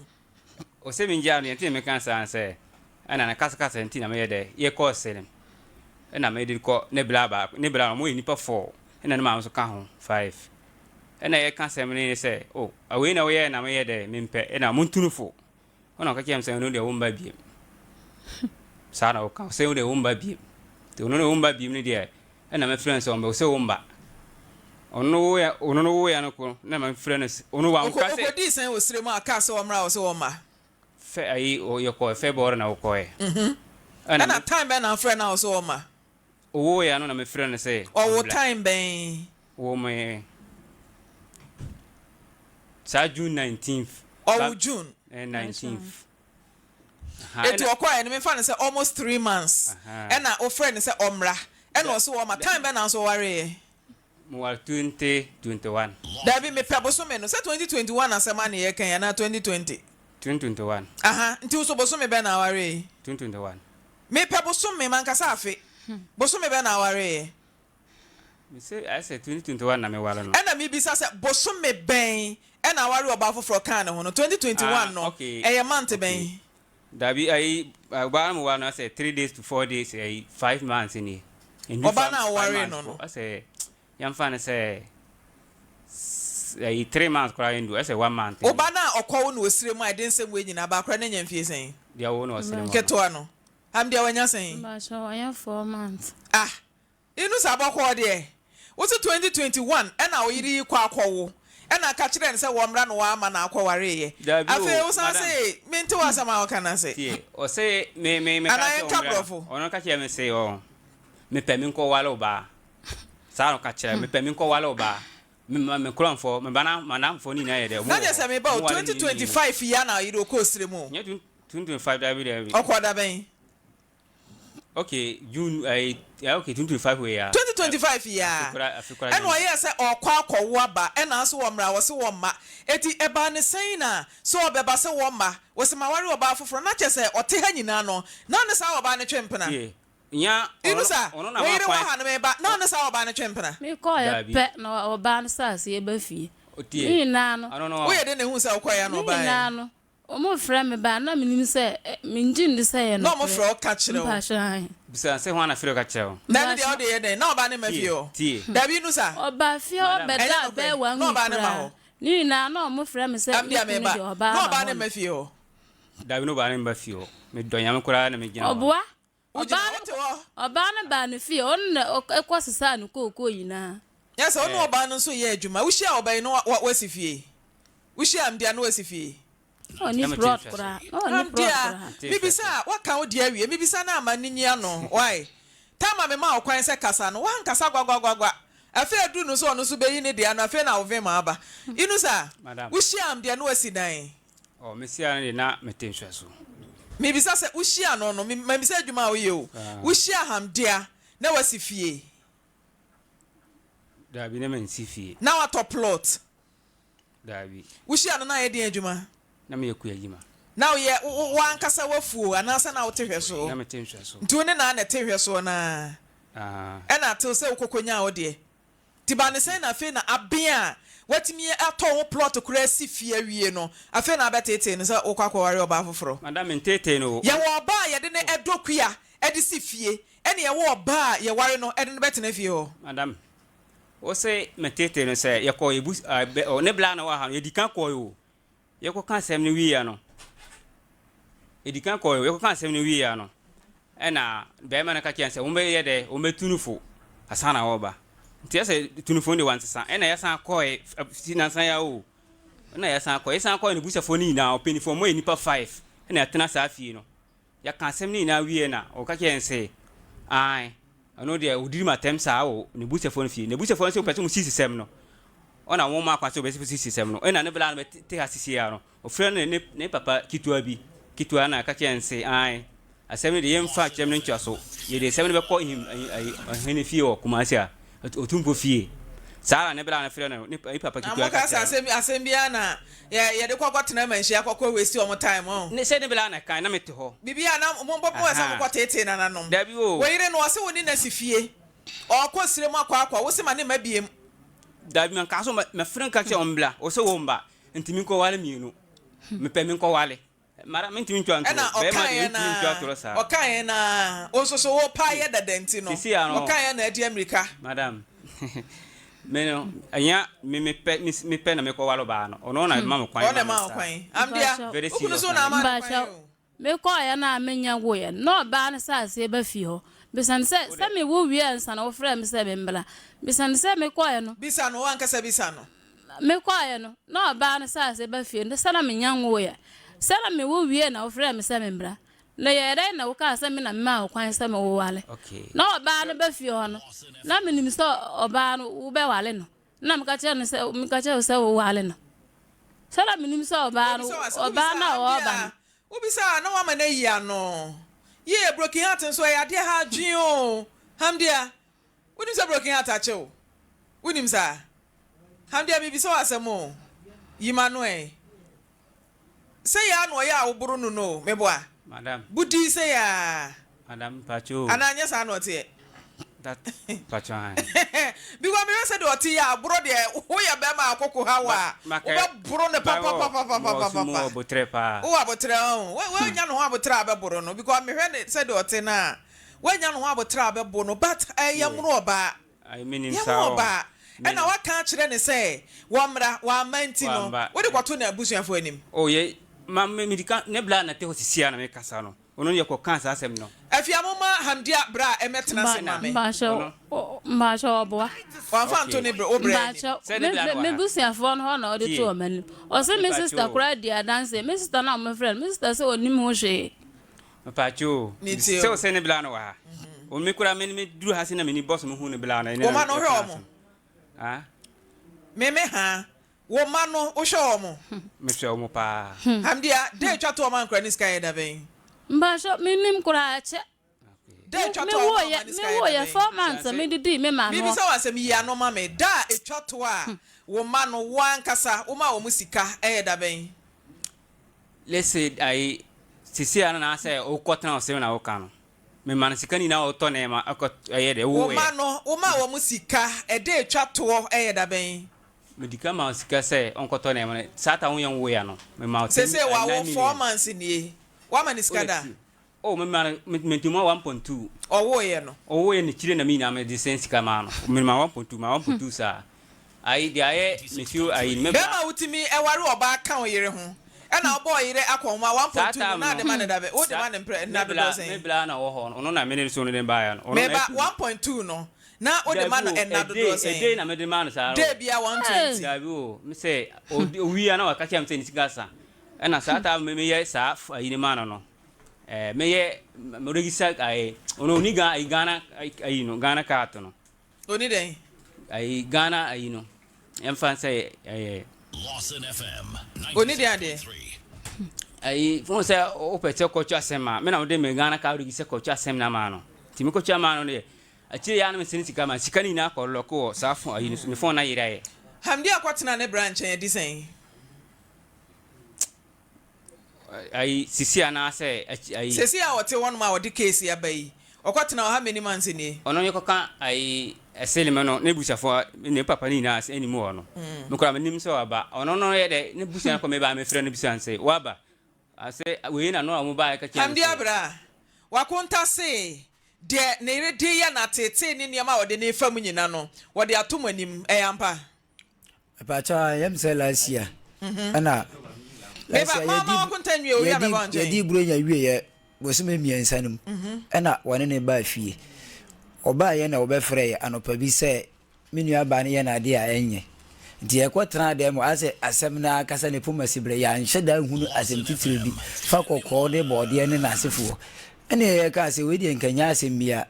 S3: Ɔsɛ mengyaa no deɛ nti na meka saa ne sɛ, ɛna ne kasakasa nti na meyɛ dɛ, yɛkɔɔ Salem. Ɛna mede kɔ ne bra baako, ne bra no wɔyɛ nnipa four, ɛna ne maame nso ka ho five. Ɛna yɛka asɛm no ne sɛ, oh, wei na woyɛɛ na meyɛ dɛ, mempɛ, ɛna montu no fo. Ɛna ɔka kyerɛɛ me sɛ, ɔno deɛ womma biem. Saa na ɔka, ɔsɛ wo deɛ womma biem. Nti ɔno deɛ womma biem no deɛ, ɛna mefrɛ no sɛ ɔmbɛ, ɔsɛ womba. Ɔno woyɛ, ɔno no woyɛ no ko, na mefrɛ no sɛ, ɔno wanka sɛ.
S1: Ɔkɔdii sɛn wɔ serɛ mu a kaa sɛ ɔmmra a ɔsɛ wɔmma?
S3: Fɛ ayi yɛkɔɛ February na wokɔɛ.
S1: Ɛna Ɛna time bɛn na wofrɛ no a ɔse ɔmma?
S3: Ɔwoo yɛ no na me frɛ no sɛ
S1: Ɔwo ɔmbra. time bɛn?
S3: Woo me saa June 19th.
S1: Ɔwo June?
S3: Eh 19th.
S1: Eti ɔkɔɛ no memfa no sɛ almost 3 months ɛna wofrɛ no sɛ ɔmmra ɛna ɔse ɔmma. Time bɛn na nso wowareeɛ?
S3: Moware 2021.
S1: Dabi mepɛ bosome no. Sɛ 2021 asɛm a na yɛreka yi anaa 2020?
S3: 2021.
S1: Aha, nti wo so bosome bɛn na awaree yi?
S3: 2021.
S1: Mepɛ bosome, mankasa afe. Bosome bɛn na awaree yɛ?
S3: Mese ayɛ sɛ 2021 na meware no.
S1: Ɛna mebisa sɛ bosome bɛn ɛna aware ɔbaa foforɔ kaa ne ho no? 2021 no, ɛyɛ month bɛn?
S3: Dabi ayi ɔbaa no meware no asɛ 3 days to 4 days ayi 5 months nie.
S1: Ɔbaa no a wowaree no no.
S3: Asɛ yɛmfa no sɛ ayi 3 months koraa ndu asɛ 1 month.
S1: Wo ba no a ɔkɔ wo no ɔsire mu a ɛde nsɛm wei nyinaa ba akora no anya mfie sɛn?
S3: Deɛ ɔwo no ɔsire mu no.
S1: Ketewa no. Am deɛ wanya sɛn?
S2: Mpakyɛw wanya 4 months.
S1: Ah Inusa bɔkɔɔ deɛ wose 2021 ɛna wo yere yi kɔ akɔwo ɛna ka kyerɛɛ no sɛ wɔmmra na wamma na akɔwareeɛ
S3: Dabi o,
S1: afei wosan
S3: madam.
S1: se mente w'asɛm a woka no ase
S3: Tie, ɔse me me meka
S1: anaa
S3: sɛ
S1: yɛnka
S3: ɔmmra no,
S1: borɔfo.
S3: ɔno ka kyerɛɛ me se ɔ mepɛ menkɔ ware wo baa. Saa na ɔka kyerɛɛ me, mepɛ menkɔ ware wo baa. Me ma me nkorɔmfoɔ, me ba na m'adamfoɔ no nyinaa yɛ dɛ, ɔmo
S1: Na
S3: wɔ
S1: kyerɛ
S3: hɔ,
S1: sɛ meba o,
S3: ɔmo ware mmienu mmienu.
S1: 2025 yi ara na wo yere ɔkɔɔ sire mu o?
S3: Nyɛ 2025 dabi dabi.
S1: Ɔkɔɔ da bɛn?
S3: Okay June ɛyi eh, okay 2025 wei ya.
S1: 2025 yi ara ɛna ɔyɛɛ sɛ ɔrekɔ akɔwo aba ɛna nso wɔmmra wɔse wɔmma eti ɛbaa ne sɛn na sɛ ɔbɛba sɛ wɔmma wɔse maware ɔbaa foforɔ na kyerɛ sɛ ɔte ha nyinaa no na ɔne saa ɔbaa no twe mpena
S3: Tie nya ɔno
S1: Inusa
S3: ɔno na
S1: wo
S3: ma
S1: yere wɔ
S3: kwan
S1: ha no meba na ɔne saa ɔbaa no twe mpena.
S2: Mekɔeɛ
S3: Daabi.
S2: pɛ na ɔbaa no sɛ aseɛ ba fie. Ne
S3: Tie
S2: nyinaa no.
S3: ɔno no
S1: Woyɛ dɛn na ehuu sɛ wokɔeɛ a na
S2: Ne
S1: ɔbaeɛ?
S2: nyinaa no Wɔfrɛ me ba a, na menim sɛ, mengye nni sɛ ɛyɛ
S1: Na
S2: nokorɛ.
S1: wɔfrɛ wo ka kyerɛ wo.
S2: Mpakyɛw, ahe.
S3: Bisa no sɛ, Hwan na frɛ wo ka kyerɛ wo?
S1: Na ɛno deɛ
S2: Mpakyɛw.
S1: wode yɛ dɛn? Na ɔbaa no mma
S3: Tie,
S1: fie hɔ?
S3: tie.
S1: Dabi, nu sa.
S2: Ɔbaa fie hɔ
S3: Madam.
S1: Ɛnyɛ
S2: bɛdaa
S1: nokorɛ.
S2: bɛyɛ one
S1: Na
S2: week
S1: ɔbaa no mma
S2: koraa.
S1: hɔ?
S2: Ne nyinaa na wɔfrɛ me sɛ
S1: Am
S2: me
S1: deɛ
S2: kunu
S1: meba.
S2: deɛ ɔbaa
S1: Na
S2: aba
S1: ɔbaa no
S2: hɔ
S1: mma
S2: nom.
S1: fie hɔ?
S3: Dabi, na ɔbaa no mma fie hɔ. Medɔ Nyame koraa na megyina hɔ no.
S2: Ɔboa.
S1: Wogyina
S2: Ɔbaa
S1: hɔ,
S2: no,
S1: wote hɔ.
S2: ɔbaa no baa ne fie, ɔno na ɔkɔ sesaa ne kookoo nyinaa.
S1: Nyɛ sɛ wo ne ɔbaa no nso yɛ adwuma. Wohyiaa ɔbaa yi na wasi fie? Wohyiaa Amdia na wasi fie?
S2: Na ɔnni plot koraa. Na ɔnni plot
S1: Amdia,
S2: koraa.
S1: mebisa a, woaka wo deɛ awie. Mebisa no ama no nyi ano. Why? Time a memaa wo kwan sɛ kasa no, woankasa gwagwagwagwa. Afei aduru no sɛ ɔno nso bɛyi ne deɛ ano, afei na wo vim aba. Inusa,
S3: Madam.
S1: wohyiaa Amdia na wasi dan?
S3: Oh, mehyia no de na mete nhwɛso.
S1: Mebisa sɛ, wohyia no no, mambisa adwuma a woyɛ o, wohyia Hamdia na wasi fie?
S3: Daabi, na mansi fie.
S1: Na watɔ plot?
S3: Daabi.
S1: Wohyia no na ayɛ deɛn adwuma?
S3: Na meyɛ kua adwuma.
S1: Na woyɛ w'ankasa w'afuo anaasɛ na wote hwɛsoɔ?
S3: Na mete nhwɛso.
S1: Nti wo ne naa na ɛte hwɛsoɔ no ara?
S3: Ah.
S1: Ɛna till sɛ wokɔkɔnyaa wo deɛ? Nti ba ne sɛn na afei na aben a watumi atɔ wo plot koraa asi fie awie no, afei na abɛteetee no sɛ wokɔ akɔware ɔbaa foforɔ?
S3: Madam menteetee no o.
S1: Yɛwɔ ɔbaa a yɛde no dɔ kua de si fie, ɛne yɛwɔ ɔbaa a yɛware no de no bɛtena fie hɔ.
S3: Madam, wo se meteetee no sɛ yɛkɔɔ yɛbu bɛ ne bla na ɔwɔ ha no, yɛdi kan kɔɔe o. Yɛkɔka asɛm no wieeɛ no, yɛdi kan kɔeɛ, yɛkɔka asɛm no wieeɛ no, ɛna barima no ka kyerɛ sɛ wɔbɛyɛ dɛ, wɔbɛtu no fo ansa na wɔreba. Nti ɛsɛ tu no fo no deɛ wansesa. Ɛna yɛsan kɔe, si nansa yi ara o, ɛna yɛsan kɔe. Yɛsan kɔe no, busafoɔ no nyinaa, ɔpanyinfoɔ, wɔyɛ nnipa five, ɛna yɛtena saa fie no. Yɛka asɛm no nyinaa wieɛ na ɔka kyerɛɛ yɛn se, Aane, ɔno deɛ ɔdidi me atɛm saa wɔ n'abusuafoɔ no fie. N'abusuafoɔ no se wɔpɛ sɛ wɔsisi sɛm no, ɔna wɔn maa kwan sɛ wɔbɛsisi sɛm no. Ɛna ne bla no bɛte ha sisi ara no, ɔfrɛ ne, ne, ne papa ketewa bi, ketewa na ɛka kyerɛɛ no se, Aane, asɛm no deɛ yɛmfa kyerɛm no ntoa so, yɛde asɛm no bɛkɔ ɔhene fie wɔ Kumasi a, Otumfoɔ fie. Saa ara na ne bra no frɛ no, ne papa
S1: Na
S3: ketewa
S1: mo
S3: ka
S1: ka sɛ
S3: kyerɛ no.
S1: asɛm asɛm biara na yɛ yɛde kɔ kɔ tena manhyia kɔ kɔ waste wɔn time ɔn.
S3: Ne sɛ ne bra na kan na me te hɔ.
S1: Biribi a na mo bɔ mo sɛ mo
S3: Ahaa.
S1: kɔ teetee nananom.
S3: Dabi o.
S1: Wo yere no ɔse wo ne no asi fie ɔɔkɔ sire mu akɔ akɔ wo se ma ne mma biem.
S3: Dabi manka so mɛ frɛ no ka kyerɛ ɔmbra ɔse ɔmba nti me nkɔ ware mienu mepɛ me nkɔ ware. Mara mentumi ntwa ntorɔ.
S1: Ɛna
S3: Bɛrima deɛ
S1: ɔkaeɛ
S3: ntumi ntwa
S1: naa,
S3: torɔ saa.
S1: ɔkaeɛ naa, wo nso so wo paa yɛ dada nti no,
S3: Sisi ano.
S1: ɔkaeɛ na adi amirika.
S3: Madam, me no, ɛnya me mepɛ me pɛ na mekɔ ware ɔbaa no. Ɔno na ɛma me kwan
S1: Ɔno na
S3: ma me
S1: ɛma wo
S3: saa.
S1: kwan. Amdea,
S3: Very
S1: wo kunu
S3: serious
S1: nso
S3: na
S1: na ama
S3: meyɛ.
S1: no kwan
S2: Mpakyɛw,
S1: o.
S2: mekɔeɛ no a mennya woeɛ no, na ɔbaa no sɛ aseɛ ba fie hɔ. Bisa no sɛ,
S3: Wo
S2: sɛ
S3: deɛ.
S2: mewo wie ansa na wofrɛɛ me sɛ memmra? Bisa no sɛ mekɔeɛ no.
S1: Bisa no, wo ankasa bisa no.
S2: Mekɔeɛ no, na ɔbaa no sɛ ase ba fie no, sɛ na mennya nwoeɛ. Sɛ na mewo wieeɛ na wofrɛɛ me sɛ memmra. Na ɛyɛɛ dɛn na wokaa sɛ me na memaa wo kwan sɛ mewoware? Na ɔbaa no ba fie hɔ no, na menim sɛ ɔbaa no wobɛware no. Na meka kyerɛɛ no sɛ, meka kyerɛɛ wo sɛ woware no. Sɛ na menim sɛ ɔbaa no, ɔbaa no a ɔreba no.
S1: Wobisa a, na woama no ayi ano. Yie, broken heart nso ɛyɛ adeɛ ha adwene o. Hamdia, Wonim sɛ broken heart akye wo? Wonim saa? Hamdia mebisa wo asɛm o, yi m'ano ɛ. Sei ara na ɔyɛ a woboro no no o, meboa?
S3: Madam.
S1: Budii sei ara.
S3: Madam mpakyɛ o.
S1: Anaa nyɛ saa na ɔteɛ?
S3: That mpakyɛ ae.
S1: Because mehwɛ sɛdeɛ ɔte yi a, boro deɛ woyɛ bɛrima a koko ha wo a, wobɛboro no papapapapapapa.
S3: Mewɔ aboterɛ paa.
S1: Wowɔ aboterɛ ɔn, woanya ne ho aboterɛ a bɛboro no because mehwɛ ne sɛdeɛ ɔte no a. Wanya ne ho aboterɛ a bɛbo no but yɛmono ɔbaa yɛmono ɔbaa ɛna waka akyerɛ no sɛ wɔmmra wamma nti no wode kɔto n'abusuafoɔ anim.
S3: Oh yɛ ma me medi kan ne bla na te hɔ sisi a na me kasa no ɔno yɛ kɔ kaa saa asɛm no.
S1: Afia momma Hamdia bra ɛmɛtena ase ma me.
S2: Mpakyɛw mpakyɛw ɔboa.
S1: Wamfa anto ne wo brɛ anim.
S2: Mpakyɛw me me busuafoɔ no hɔ na ɔde to wɔn anim ɔse me sister koraa di adanseɛ me sister no a wɔfrɛ no me sister sɛ ɔnim ho hwee.
S3: Mpakyɛ o,
S1: Metie
S3: sɛ
S1: o.
S3: ɔsɛ ne bla no wɔ ha. O me kura me me duru ha se na me ni bɔs me hu ne bla no.
S1: Wo ma no wohwɛ wɔn?
S3: Ah?
S1: Me me ha. Wo ma no wohwɛ wɔn?
S3: Me hwɛ wɔn paa.
S1: Hamdia, da etwa to wɔn ankora ne sika yɛ da bɛn?
S2: Mpakyɛ me nim koraa ɛkyɛ.
S1: Da etwa to a wɔn ama ne sika yɛ da
S2: Me wo yɛ
S1: bɛn?
S2: 4 months a me didi me maame hɔ.
S1: Mebisa wo asɛm, yi ano ma me. Da a etwa to a wo ma no wo ankasa wo ma wɔn sika ɛyɛ da bɛn?
S3: Let's say ayi sisi a na sɛ wokɔ tena ɔsɛm na woka no mema no sika nyinaa ɔtɔ nneɛma ɛkɔ ɛyɛ dɛ
S1: wo ma no wo ma wɔn sika ɛda etwa toɔ ɛyɛ da bɛn.
S3: Medi kan ma sika sɛ ɔnkɔtɔ nneɛma no saa ta woyɛ nwoya no mema wo
S1: ten Sese wawo 4 months nie wama no sika da.
S3: Oh me ma no me me ma 1.2.
S1: Ɔwoeɛ no.
S3: Ɔwoeɛ no kyire na me nyinaa me de sɛn sika maa no me ma 1.2 ma 1.2 saa ayi deɛ ayɛ me feel ayi me bra.
S1: Bɛɛma wotumi ware ɔbaa ka wo yere ho ɛna wobɔ ɔyere akɔnhoma 1.2 no na ade ma no da bɛ wode ma no mprɛ nna dodoɔ sɛn.
S3: Me bra na ɔwɔ hɔ no ɔno na me ne so no de baeɛ no ɔno
S1: Me
S3: na
S1: ba 1.2 no na wode ma no nna dodoɔ sɛn.
S3: Ɛdee na me de ma no saa no.
S1: Day bia 120.
S3: Dabi o me sɛ owie a na waka kyerɛ me sɛ ne sika sa ɛna saa time me meyɛ saa ayi no ma no no. Eh, meyɛ me register ayi ono oni Ghana ayi Ghana ayi no Ghana card no.
S1: Oni dɛn?
S3: Ayi Ghana ayi no. Ɛmfa sɛ ɛyɛ.
S1: Oni dɛn adeɛ?
S3: Ayi fún sɛ wopɛ sɛ kɔtwa asɛm a me na wode me Ghana card register kɔtwa asɛm na ma no. Nti me kɔtwa ma no deɛ akyire yɛ a na mesene sika ma sika no nyinaa kɔ lɔko wɔ saa fon ayi no so me fon no ayera yɛ.
S1: Hamdi akɔtena ne bra nkyɛn adi sɛn?
S3: Ayi sisi anaasɛ akyi ayi.
S1: Sɛsi a ɔte hɔnom a ɔde case yi aba yi, ɔkɔ tena hɔ how many months nie?
S3: Ɔno ne kɔka ayi ɛselem no ne busuafoɔ ne papa ne nyinaa anim hɔ no. Me koraa menim sɛ waba. Ɔno no yɛ dɛ ne busua kɔ meba mefrɛ no bisa no sɛ waba. Ase wei na no a wɔn baeɛ ka kyerɛ me
S1: Hamdi
S3: sɛ.
S1: Abra, wakonta se deɛ ne yere de yɛ no ateetee ne nneɛma a ɔde no refa mu nyina no, wɔde ato mo anim, ɛyɛ ampa?
S4: Mepakyɛw a ɛyɛ me sɛ last year ɛna last year yɛdi yɛdi buronya wieɛ bosome mmiɛnsa no mu ɛna wɔne ne baa fie ɔbaayɛ na wɔbɛfrɛ yɛ anɔpa bi sɛ me nua baa no yɛ n'adeɛ a ɛnyɛ nti yɛkɔ tena dɛm mu asɛ asɛm no ankasa ne poma si berɛ yɛanhyɛ da nhunu asɛm titire bi fa kɔkɔɔ ne bɔɔdeɛ ne n'asefoɔ ɛne yɛkaa sɛ wei deɛ nkanya asɛm bia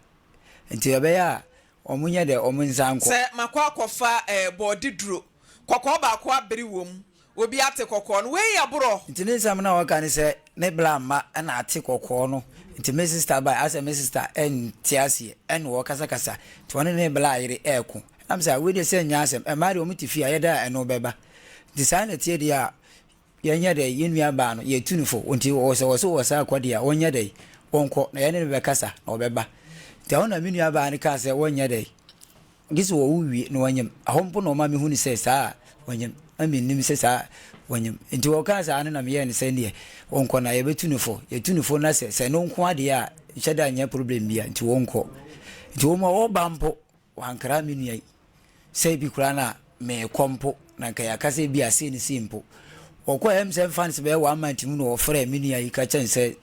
S4: nti ɛbɛyɛ a Wɔn nyɛ dɛ wɔn nsan nkɔ.
S1: Sɛ makɔ akɔfa eh, bɔɔde duro, kɔkɔɔ baako abere wom, obi ate kɔkɔɔ no, wei yɛ borɔ.
S4: Nti ne nsɛm no a ɔka ne sɛ ne bla mma na ate kɔkɔɔ no nti me sister bae asɛ me sister nte aseɛ ɛna ɔkasakasa nti ɔne ne bla yere ɛɛko ɛna me sɛ ah wei deɛ sɛ nyɛ asɛm mmaa deɛ wɔn te fie a yɛda a ɛno bɛba nti saa na ɛteɛ deɛ a Yɛnyɛ dɛn? Yɛn nuabaa no, yɛatu no fo, nti sɛ ɔse ɔsan kɔ deɛ a, ɔnyɛ dɛn? Ɔnkɔ, na yɛne no bɛkasa, na ɔbɛba. Nti ɛhɔ na me nuabaa no kaa sɛ wɔnyɛ dɛn? Gye sɛ wɔwo wie na wɔnyem. Ɛhɔ mpo na ɔma mehu no sɛ saa a wɔnyem. Na mennim sɛ saa a wɔnyem. Nti wɔkaa saa no na meyɛɛ no sɛ neɛ wɔnkɔ na yɛbɛtu no fo. Yɛtu no fo na sɛ sɛ ɛno nko ara deɛ a nhyɛ da nyɛ problem bia nti wɔnkɔ. Nti wɔn a wɔba mpo wɔankra me nua yi sɛ ebi koraa na meekɔ mpo na nka yɛaka sɛ ebi a sei ne sei mpo. Wɔkɔɛ ɛm sɛ mfa no sɛ bɛyɛ one month mu na wɔfrɛɛ me nua yi ka kyerɛ no sɛ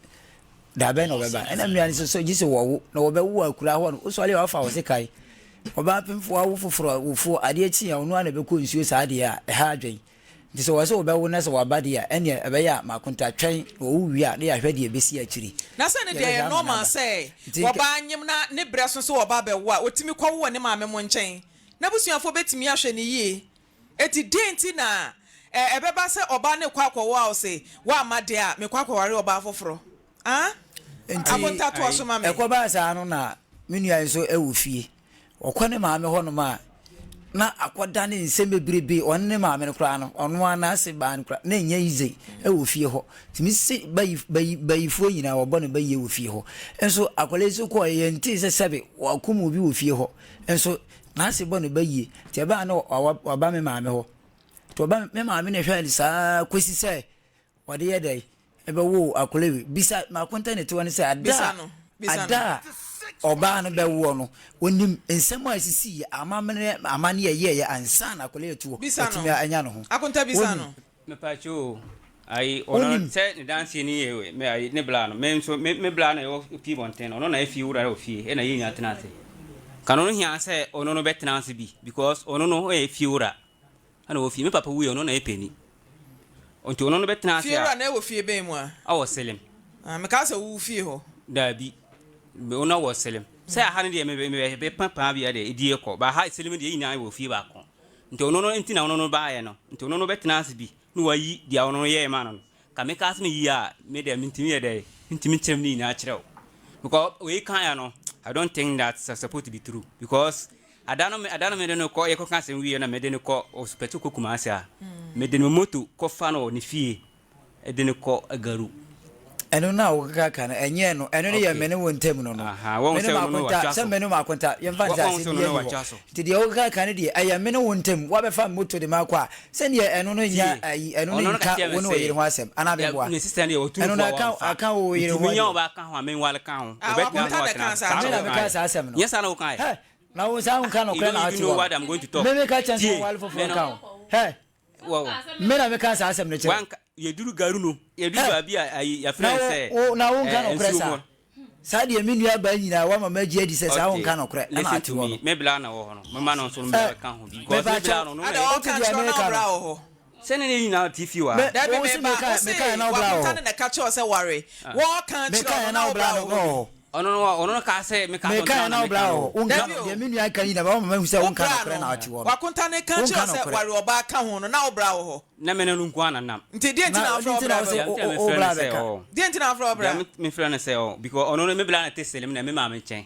S4: Da bɛn na ɔbɛba? Ɛna mmea no sɛ, so gye sɛ wɔwo, na wɔbɛwo wɔ akuraa hɔ no, wosɔre a wɔafa wo sekan. Ɔbaa pemfoɔ awo foforɔ a, wofuo, adeɛ kye a, ɔno ara na ɛbɛkɔ nsuo saa deɛ a, ɛha adwen. Nti sɛ wɔsɛ wɔbɛwo na sɛ wɔaba deɛ a, ɛnneɛ ɛbɛyɛ a makonta twɛn na wɔwo wie a, na yɛahwɛ deɛ ɛbɛsi akyiri.
S1: Na sɛ ne deɛ
S4: Yɛbɛhwɛ
S1: ɛyɛ
S4: ama no
S1: normal
S4: aba.
S1: sɛ
S4: Nti nka.
S1: wɔba nyem na ne berɛ so sɛ wɔba abɛwo a, wɔtumi kɔwo wɔ ne maame mo nkyɛn. N'abusuafoɔ bɛtumi ahwɛ no yie. Enti dɛn nti na ɛbɛba sɛ ɔbaa no rekɔ akɔwo a ɔse, Woamma deɛ a, mekɔ akɔware ɔbaa foforɔ? Ah?
S4: Nti
S1: Akonta toa so ma me.
S4: ɛkɔbaa saa no na me nua yi nso wɔ fie. Ɔkɔ ne maame hɔnom a, na akɔdane nsɛm bebrebe. Ɔne ne maame no koraa no, ɔno ara n'ase baa no koraa, na ɛnyɛ easy wɔ fie hɔ. Nti me se bayi, bayi, bayifoɔ nyinaa wɔbɔ no bayie wɔ fie hɔ. Nso akwadaa yi nso kɔɔ yɛntee sɛ sɛbe wɔakum obi wɔ fie hɔ. Nso N'ase bɔ no ba yie. Nti ɛbaa na waba me maame hɔ. Nti ɔba me maame na ɛhwɛɛ no saa kɔsi sɛ wɔde yɛ dɛn ɛbɛwoo akwadaa wei. Bisa m'akonta ne tewa no sɛ ada a ada a ɔbaa no bɛwoɔ no ɔnim nsɛm a ɛsisiiɛ amammerɛ amanneɛ ɛyɛɛyɛ ansa na akwadaa yi atu hɔ watumi anya ne ho. Ɔnim.
S3: Mepakyɛw o, ayi, ɔno
S4: Wonim.
S3: sɛ ne danseɛ ni yɛ me ayi ne bla no, me nso me me bla na ɛwɔ fie bɔnten no, ɔno na ɛfie wura wɔ fie, ɛna yɛn nyinaa tena ase. Ka no no hia sɛ ɔno no bɛtena ase bi because ɔno no ɔyɛ fie wura ɛna ɔwɔ fie. Me papa wuiɛ ɔno na ɛyɛ panin. Nti ɔno no bɛtena ase
S1: Fie
S3: a.
S1: wura na ɛwɔ fie bɛn mu a?
S3: Ɔwɔ Selim.
S1: Ah, mekaa sɛ wo fie hɔ.
S3: Daabi, ɔno wɔ Selim. Sɛ aha no deɛ me me me pa paa bi deɛ ɛdi ɛkɔ, ba ha Selim deɛ yɛn nyinaa wɔ fie baako. Nti ɔno no nti na ɔno no baeɛ no, nti ɔno no bɛtena ase bi na wayi deɛ ɔno no yɛɛ maa no no. Ka meka sɛ meyi a, me deɛ mentumi yɛ dɛ, mentumi nkyerɛ mu ne nyinaa kyerɛ wo. Because wei kaeɛ no, I don't think that's supposed to be true. Because ada no, ada no mede no kɔ, yɛkɔka asɛm wieɛ na mede no kɔ, ɔpɛ sɛ ɔkɔ Kumasi a, mede no moto kɔfa no wɔ ne fie. de no kɔ Garu.
S4: Ɛno no a wokeka ka no, ɛnyɛ ɛno. Ɛno no yɛ me ne wo ntam no no. Me ne m'akonta, sɛ me ne m'akonta, yɛmfa no sɛ asɛm biara nni hɔ. Nti deɛ wokeka ka no deɛ, ɛyɛ me ne wo ntam. Woabɛfa me moto de me akɔ a, sɛdeɛ ɛno no nyɛ ayi, ɛno no nka wo ne wo yere ho asɛm. Anaa meboa? Ɛno no ɛka, ɛka wo yere ho deɛ.
S1: Ah, w'akonta na ɛkaa saa
S4: Me na
S1: kyerɛ wo.
S4: mekaa saa asɛm no. Hɛ! Na wo saa wonka nokorɛ na wote hɔ no. Me meka kyerɛ no sɛ ɔnware foforɔ nka ho. Hɛ! Me na meka saa asɛm no kyerɛ.
S3: Yɛduru Garu no, yɛduru baabi a ayi yɛfrɛ
S4: no
S3: sɛ
S4: wo na wonka nokorɛ saa. Saa deɛ me nua baa nyinaa wama magye adi sɛ saa wonka nokorɛ ɛna
S3: Listen
S4: ate
S3: to
S4: hɔ
S3: me,
S4: no.
S3: me bla na wɔ hɔ no, mema no nso no bla ka ho bi because me bla no no
S1: Ada
S3: na
S4: Wote
S1: ɔka
S4: deɛ
S1: kyerɛ wo na
S4: meka
S1: wo bra
S4: no.
S1: wɔ hɔ.
S3: Sɛ ne ne nyinaa te fie wɔ ha.
S1: Dabi
S4: Wo
S1: me
S4: se
S1: ba,
S4: meka
S1: wo se
S4: meka na wo bra wɔ
S1: wakonta
S4: hɔ.
S1: ne na ɛka kyerɛ wo sɛ ware. Wɔka
S4: Meka
S1: kyerɛ wo no
S4: na
S1: na
S4: wo
S1: wo
S4: bra
S1: bra
S4: no
S1: wɔ
S4: wɔ
S1: hɔ bi.
S4: hɔ.
S3: Ɔno no ɔno no kaa sɛ meka
S4: Meka
S3: sɛ
S4: yɛ na
S3: ɔntena
S4: wo bra
S3: na
S4: wɔ
S3: meka
S4: hɔ.
S3: no.
S4: Wonka
S1: Dabi o.
S4: deɛ me nua ka nyinaa wama mahu sɛ
S1: Wo
S4: wonka
S1: bra
S4: nokorɛ
S1: no,
S4: na ate hɔ no.
S1: wakonta ne ka
S4: Wonka
S1: kyerɛ wo sɛ
S4: nokorɛ.
S1: ware ɔbaa ka ho no na wo bra wɔ hɔ.
S3: Na me ne no nko ara na nam.
S1: Nti deɛ nti
S4: Na
S1: na
S4: ɔde
S1: wofrɛ wo
S4: nti
S1: bra
S4: na wo se
S1: bɛka?
S3: Deɛ nti na
S4: wo
S3: mefrɛ
S4: bra
S3: no sɛ
S4: bɛka.
S3: ɔ.
S1: Deɛ nti na wofrɛ wo bra?
S3: Deɛ mefrɛ no sɛ ɔ because ɔno no me bra na te Selim na me maame nkyɛn.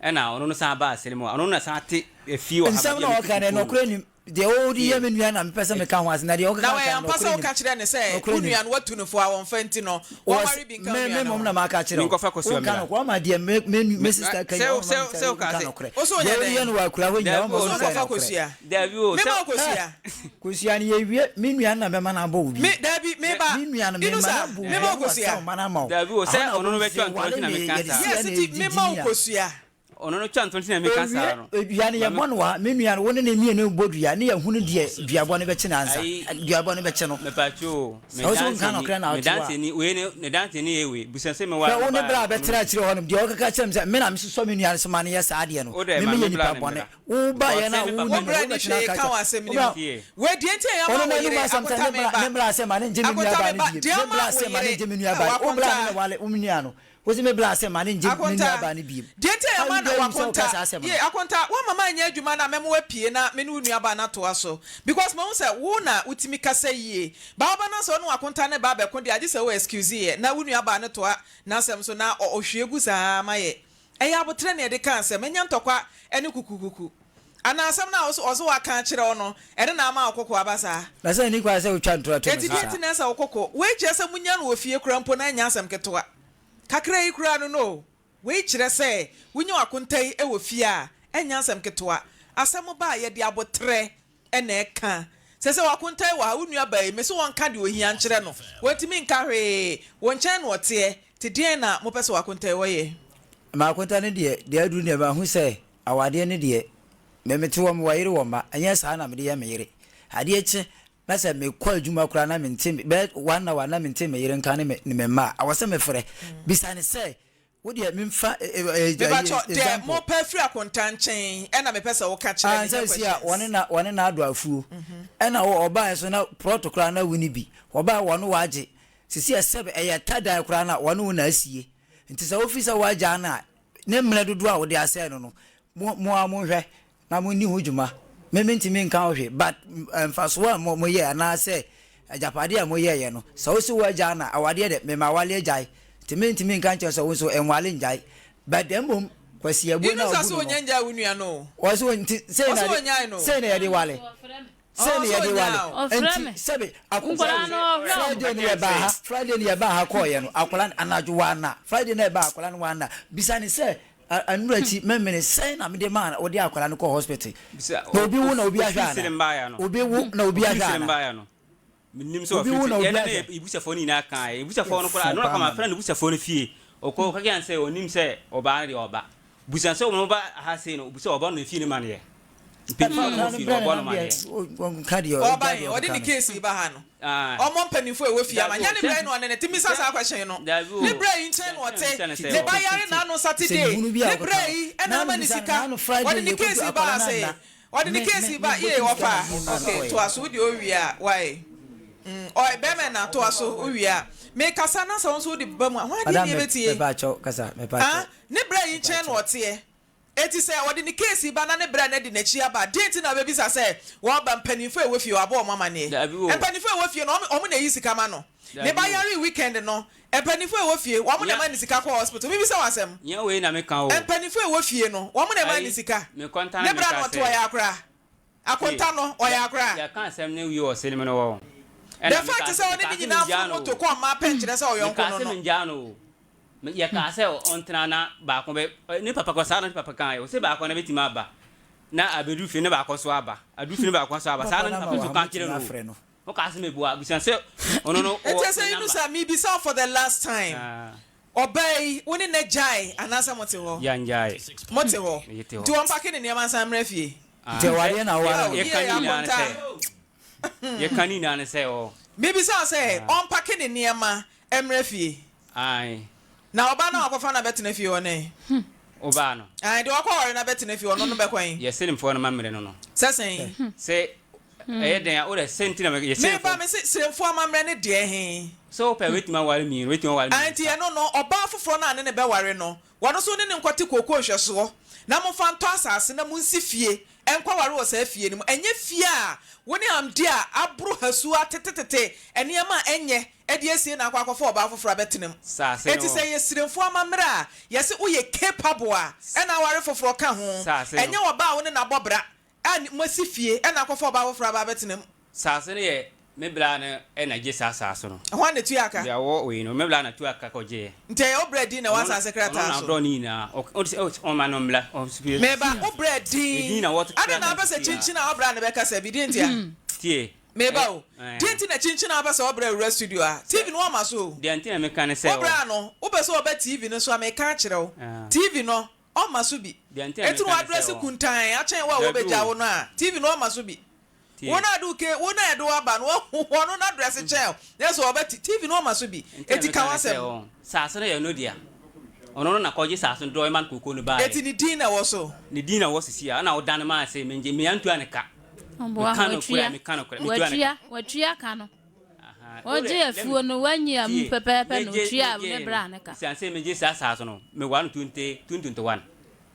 S3: Ɛna ɔno no san baa Selim hɔ. Ɔno na san te efie wɔ ha
S4: Nsɛm
S3: baabi
S4: na
S3: a mete
S4: ɔka no
S3: kukuo no.
S4: nɔkorɛ nim. Deɛ wode yɛ
S3: Tie.
S4: me nua na mepɛ sɛ meka ho asɛm na deɛ
S1: Na
S4: ɔkeka
S1: ɛyɛ
S4: ka no
S1: ampa sɛ
S4: nɔkorɛ
S1: woka
S4: nim.
S1: kyerɛɛ no sɛ
S4: Nɔkorɛ
S1: wo
S4: nim.
S1: nua no woatu no fo a wɔmfa nti no
S4: Wɔ
S1: wɔnware bi nka wo
S4: me
S1: nua
S4: me
S1: no
S4: mmom
S1: ho?
S4: na maka akyerɛ wo.
S3: Menkɔfa kosua
S4: Wonka
S3: mmra.
S4: nɔkorɛ. Wama deɛ me me me
S3: Me
S4: sister ka
S3: sɛ
S4: nyinaa
S3: wo
S4: wama
S3: sɛ
S4: me
S3: sɛ
S4: sɛ
S3: woka
S4: wonka
S3: sɛ.
S4: nɔkorɛ.
S1: Wo so
S4: Deɛ
S1: wonyɛ
S4: wode yɛ
S1: dɛn?
S4: no wɔ akura hɔ nyinaa
S3: Dabi
S4: wama
S3: o
S1: Wo
S4: mahu
S1: so
S4: sɛ
S3: sɛ.
S4: ɛyɛ
S1: wokɔfa
S4: nɔkorɛ.
S1: kosua?
S3: Dabi o
S1: Mema
S3: sɛ.
S1: wo
S4: Hɛ!
S1: kosua?
S4: Kosua no yɛwie me nua no na mɛma no abɔ wo bi.
S1: Me dabi
S3: Me
S1: meba.
S4: Me nua no mema no
S1: Inusa,
S4: abɔ wo bi
S1: mema
S4: na
S1: wo kosua?
S4: wasan ma no ama wo.
S3: Dabi o
S4: Ɛhɔ
S3: sɛ
S4: na
S3: ɔno no
S4: wobɛhu
S3: bɛtwa
S4: sɛ
S3: ntorɔ
S4: wale
S3: nti na
S4: ne
S3: meka
S4: yɛde
S3: saa.
S4: sia
S1: Yes,
S4: na
S1: nti
S4: ɛdidi
S1: mema wo
S4: ni a.
S1: kosua.
S3: Ɔno no twa ntorɔ nti na meka saa
S4: Owie
S3: no.
S4: dua no
S3: Ma me.
S4: yɛbɔ no wɔ ha. Me nua no wo ne ne mmienu bɔ dua ne yɛhunu deɛ duabɔ no bɛkye no ansa.
S3: Ayi.
S4: Duabɔ no bɛkye no.
S3: Mepatwo o, me
S4: Sɛ wo sɛ wonka
S3: danseni,
S4: nɔkorɛ na
S3: me
S4: wote hɔ a.
S3: danseni, wei ne, ne danseni yɛ wei. Bisa sɛ meware
S4: Hwɛ
S3: no
S4: wo ne
S3: baeɛ
S4: bra
S3: no,
S4: a
S3: ɔno
S4: bɛtra akyire hɔ nom deɛ ɔkeka kyerɛ me sɛ me na mesosɔ me nua no so ma no yɛ saa adeɛ no.
S3: Wo dɛ
S4: Me
S3: ma
S4: meyɛ
S3: me bra
S4: nipa
S3: ne
S4: bɔne.
S3: mmra.
S4: Wo
S3: Because
S4: baeɛ no
S3: sɛ
S4: a
S3: me
S4: wo
S3: papa
S4: nim
S1: Wo
S4: no
S1: bra ni
S4: wobɛtena
S1: hwee
S4: aka
S1: ka wɔ
S4: kyerɛ
S1: asɛm
S4: wo
S1: no
S4: bra
S1: mu.
S3: Tie.
S1: Wei deɛ nti a
S4: Ɔno
S1: yɛama wo
S4: n'anum
S1: yere
S4: asɛm sɛ
S1: akonta
S4: ne
S1: me
S4: bra
S1: ba.
S4: ne bra sɛ ma ne ngye me nua
S1: Akonta
S4: baa
S1: me
S4: no
S1: ba
S4: biem.
S1: deɛ
S4: Ne
S1: ama
S4: bra
S1: wo
S4: sɛ ma ne
S1: yere
S4: ngye me nua baa no. Wo bra
S1: wakonta.
S4: ne na wale wo nua no. Wo se me bra sɛ ma ne ngye me nua
S1: Akonta,
S4: baa no biem.
S1: deɛ nti a
S4: How
S1: yɛama
S4: you
S1: na
S4: dare you sɛ woka
S1: wakonta,
S4: saa asɛm
S1: yie
S4: no.
S1: Akonta, woama manyɛ adwuma no a mɛma woapue na me ne wo nua baa no atoa so because mahu sɛ wo na wotumi kasa yie. Baa woba na sɛ wo ne wakonta no ba abɛko deɛ agye sɛ wo excuse yɛ na wo nua baa no toa n'asɛm so na ɔhwie gu saa ma yɛ. Ɛyɛ aboterɛ na yɛde ka asɛm, ɛnyɛ ntɔkwa ne kukukuku. Anaa asɛm no a ɔse waka akyerɛ wo no, ɛno na ama wo koko aba saa?
S4: Na sɛ ɛnni kwan sɛ wotwa ntorɔ to me
S1: Enti
S4: so
S1: deɛ
S4: saa.
S1: nti na ɛsɛ wo koko? Wei kyerɛ sɛ monya no wɔ fie koraa mpo na ɛnyɛ asɛm ketewa. Kakra yi koraa no, no. Wei kyerɛ sɛ wonya w'akonta yi wɔ fie a, ɛnyɛ asɛm ketewa. Asɛm ba a, yɛde aboterɛ na ɛka. Sɛ sɛ wakontan wɔ ha, wo nua baa yi, mese wɔnka deɛ ohia nkyerɛ no. Wantumi nka hwee. Wo nkyɛn na ɔteɛ. Nti deɛn na mopɛ sɛ wakontan wɔ yɛ?
S4: M'akonta no deɛ, deɛ aduru deɛ mahu sɛ awadeɛ no deɛ, me mete hɔ mewɔ yere wɔ mma, ɛnyɛ saa na mede yɛ me yere. Adeɛ kye na sɛ mekɔ adwuma koraa na mente bɛyɛ one hour na mente me yere nka ne me ne me mma a, ɛwɔ sɛ mefrɛ bisa no sɛ wo deɛ memfa
S1: Mepakyɛw, deɛ
S4: example.
S1: mopɛ afiri akonta nkyɛn ɛna mepɛ sɛ woka kyerɛ
S4: Ah,
S1: me, nyɛ
S4: sɛ si a
S1: questions.
S4: wɔne na wɔne na adɔ afuo ɛna wɔ ɔbaeɛ so na prɔto koraa na wonni bi wɔbaeɛ wɔne wagye sisi a sɛbe ɛyɛ ta dan koraa na wɔne wo na asie nti sɛ wofi sɛ woagyaa no a ne mmerɛ dodoɔ a wode asɛe no no mo mo ara monhwɛ na monni ho dwuma. Me mentumi nka ho hwee but mfasoɔ a mo moyɛɛ anaasɛ agyapadeɛ a moyɛeɛ no, sɛ wose woagyaa no a, awadeɛ deɛ mema awale agyae. Nti mentumi nka nkyerɛ wo sɛ wo nso nwale nnyae but mmom Kwasi abuo no a
S1: Yunusa
S4: wobu
S1: se
S4: no no,
S1: onya ngyae wo nua no o.
S4: ɔse o nti sei na
S1: Ɔse
S4: yɛde
S1: onyae no o.
S4: sei na yɛde wale, sei na
S1: Ɔse
S4: yɛde
S1: onyaa
S4: wale.
S1: o.
S2: Ɔfrɛ
S4: Nti
S2: me.
S4: sɛbe ako
S2: Nkwadaa no ɔhwɛ wɔn.
S4: Friday no yɛbaa ha, Friday no yɛbaa ha kɔɔeɛ no, akwadaa no anadwo wanna, Friday no a yɛbaa akwadaa no wanna, bisa no sɛ Ɛno akyi memene sɛn na mede maa wode akwadaa no kɔɔ hospital? Na obi wo na obi ahwɛ ana? Obi wo na obi ahwɛ ana?
S3: Menim sɛ
S4: Obi wo na obi
S3: yɛne
S4: ahwɛ.
S3: Ibusafoɔ no nyinaa kaa Ibusafoɔ no koraa
S4: Yɛfo
S3: no
S4: paa
S3: kama
S4: ma
S3: frɛ no Ibusafoɔ no fie ɔkɔ ɔka kyerɛ sɛ ɔnim sɛ ɔbaa no deɛ ɔba busa sɛ wɔn ba ha sei no obusa ɔba no fie no ma neɛ mpanyinfoɔ no wɔ fie no ɔbɔ no ma neɛ
S4: Nka deɛ
S1: Ɔba
S4: ɔgya
S1: yi,
S4: deɛ
S1: ɔde
S4: ɔkeka
S1: ne
S4: no.
S1: case ba ha no. Ɔmɔ mpanyinfoɔ a ɛwɔ fie ama. Nyɛ ne berɛ yi na ɔne ne te. Mmisa saa question no. Ne berɛ yi nkyɛn na ɔte. Ne ba yare n'ano Saturday. Ne berɛ yi ɛna ama ne sika. Ɔde ne case ba ha sɛ. Ɔde ne case ba yee ɔfa. Okay, toa so. Wo deɛ owie a why? Mm, ɔy bɛrima na toa so wowie a. Mekasa na sɛ wo nso wode ba mu a, hwan adeɛ
S4: Madam
S1: ni
S4: me
S1: ɛbɛtie?
S4: mepa kyɛw kasa mepa
S1: Ah,
S4: kyɛw
S1: ne berɛ yi
S4: mepa
S1: nkyɛn na
S4: kyɛw.
S1: ɔteɛ. Enti sɛ ɔde ne case ba na ne bra no adi n'akyi aba a, deɛn nti na wobɛbisa sɛ wɔba? Mpanimfoɔ a ɛwɔ fie, wɔabɔ wɔn amaneɛ?
S3: Daabi o.
S1: Mpanimfoɔ a ɛwɔ fie no, wɔn wɔn na ɛyi sika ma no. Ne
S3: Daabi
S1: ba
S3: o.
S1: yaree weekend no, mpanimfoɔ a ɛwɔ fie, wɔn na
S3: Nya.
S1: ɛma ne sika kɔ hospital. Mebisa wo asɛm.
S3: Nyɛ wei na meka o.
S1: Mpanimfoɔ a ɛwɔ fie no, wɔn na ɛma
S3: Ayi,
S1: ne sika.
S3: me kɔnta na
S1: Ne bra
S3: meka
S1: no ɔte
S3: sɛ.
S1: ɔyɛ akora.
S3: Tie,
S1: Akonta no, ɔyɛ
S3: yɛ,
S1: akora.
S3: yɛka asɛm no wie wɔ sene mu no wɔ.
S1: The
S3: Ɛna
S1: fact
S3: mekaa
S1: sɛ
S3: sɛ,
S1: ɔne ne
S3: mekaa sɛ
S1: nyinaa
S3: mengyaa
S1: foro
S3: no
S1: moto
S3: o.
S1: kɔ mmaa pɛ nkyerɛ sɛ ɔyɔnko
S3: Mekaa
S1: no
S3: sɛ
S1: no.
S3: mengyaa no o. Me, yɛkaa sɛ ɔntena na baako bɛ, ne papa kɔ, saa na ne papa kaeɛ. Ɔse baako no bɛtumi aba na abɛduru fie na baako nso aba. Aduru fie na baako nso aba. Saa
S4: Papa
S3: na ne
S4: no
S3: papa
S4: ama
S3: nso
S4: wɔ ha
S3: ka
S4: mɛtumi
S3: kyerɛ no o.
S4: afrɛ no.
S3: Wokaa sɛ meboa, abusua sɛ ɔno no
S1: Enti
S3: ɔwɔ
S1: ɛsɛ
S3: ne
S1: Yunusa,
S3: number.
S1: mebisa wo for the last time,
S3: Ah.
S1: ɔbaa yi, wo ne no agyae anaasɛ mote hɔ?
S3: Yɛngyae.
S1: Mote hɔ?
S3: Yɛte hɔ.
S1: Nti wɔmpake ne nneɛma nsan mmra fie?
S3: Ah,
S4: Nti awadeɛ na aware
S1: Ao,
S4: no.
S1: yie
S3: Yɛka ne nyinaa ne
S1: akonta.
S3: sɛ, yɛka ne nyinaa ne sɛ ɔ.
S1: Mebisa wo sɛ, ɔmpake ne nneɛma mmra fie?
S3: Ae.
S1: Na ɔbaa no a wakɔfa no abɛtena fie hɔ no ɛ?
S3: Ɔbaa no.
S1: Ae, deɛ wakɔware no abɛtena fie hɔ no, ɔno bɛkɔ he?
S3: Yɛ Selemfoɔ no amammerɛ no no.
S1: Sɛ sɛn?
S3: Sɛ ɛyɛ dɛn a, wodɛ sɛ nti na yɛ Selemfoɔ.
S1: Meba, mese, Selemfoɔ amammerɛ ne deɛ he?
S3: Sɛ wopɛ a, wobɛtumi aware mmienu, wobɛtumi aware
S1: Ae, nti
S3: mmiɛnsa.
S1: ɛno no, ɔbaa foforɔ no a ne ne bɛware no, wɔno nso wo ne no nkɔte kookoo nhwɛsoɔ, na momfa ntɔ asase na monsi fie nkɔware wɔ saa fie no mu. Ɛnyɛ fie a wo ne Amdi a aboro hasuo atetetete nneɛma a ɛnyɛ de asie na akɔ akɔfa ɔbaa foforɔ abɛtena mu.
S3: Saase no
S1: Enti sɛ ɛyɛ Siremfoɔ amammerɛ a, yɛse woyɛ capable a, ɛna aware foforɔ ka ho.
S3: Saase no.
S1: Ɛnyɛ ɔbaa a wo ne no abɔ bra a moasi fie ɛna akɔfa ɔbaa foforɔ aba abɛtena mu.
S3: Saase no yɛ me bra no na gye saa saase no.
S1: Hwan na tua ka?
S3: Deɛ ɔwɔ wei no, me bra na tua ka kɔgyeeɛ.
S1: Nti ɛyɛ wo bra din na ɛwɔ asaase krataa
S3: Ɔno na
S1: so?
S3: ɔdɔ ne nyinaa. Ɔma no mmra.
S1: Meba, wo bra din. Adɛn na wopɛ sɛ kyinkyin a wo bra no bɛkasa bi? Deɛ ntia?
S3: Tie.
S1: Meba o. Deɛ nti na kyinkyin a wopɛ sɛ ɔbra wura studio ha? TV no wɔma so o.
S3: Deɛ nti na meka ne sɛ.
S1: Wo bra no, wopɛ sɛ ɔba TV no so a, meka akyerɛ wo. TV no, ɔmma so bi.
S3: Deɛ nti na
S1: Enti na
S3: meka ne sɛ
S1: w'adrɛse
S3: ɔ.
S1: kuntann akyɛn wo a
S3: Dabi
S1: wɔbɛgya
S3: o.
S1: wo no a, TV no ɔmma so bi.
S3: Tie.
S1: Wo no a de wo ke, wo no a yɛde wo aba no, wahu ɔno n'adrɛse kyɛn wo. Nanso ɔba ti, TV no ɔmma so bi.
S3: Nti na
S1: Enti
S3: meka
S1: ka
S3: ne sɛ
S1: w'asɛm.
S3: ɔ. Saase no yɛ no dea. Ɔno no na kɔgye saase no dɔɔ ma no kookoo no baeɛ.
S1: Enti ne din na ɛwɔ so?
S3: Ne din na ɛwɔ so si a, ɛna ɔdane maa sɛ mengye, me antua ne ka.
S2: Ɔboa,
S3: Meka nokorɛ a,
S2: watua,
S3: meka nokorɛ, metua ne
S2: watua,
S3: ka.
S2: watua ka no.
S3: Aha,
S2: Ɔgye
S3: wode,
S2: afuo no, wanyi amu
S3: tie,
S2: pɛpɛɛpɛ na
S3: megye,
S2: otua
S3: megye
S2: ne bra ne ka.
S3: Siane sɛ megye saa saase no, meware no 20, 2021.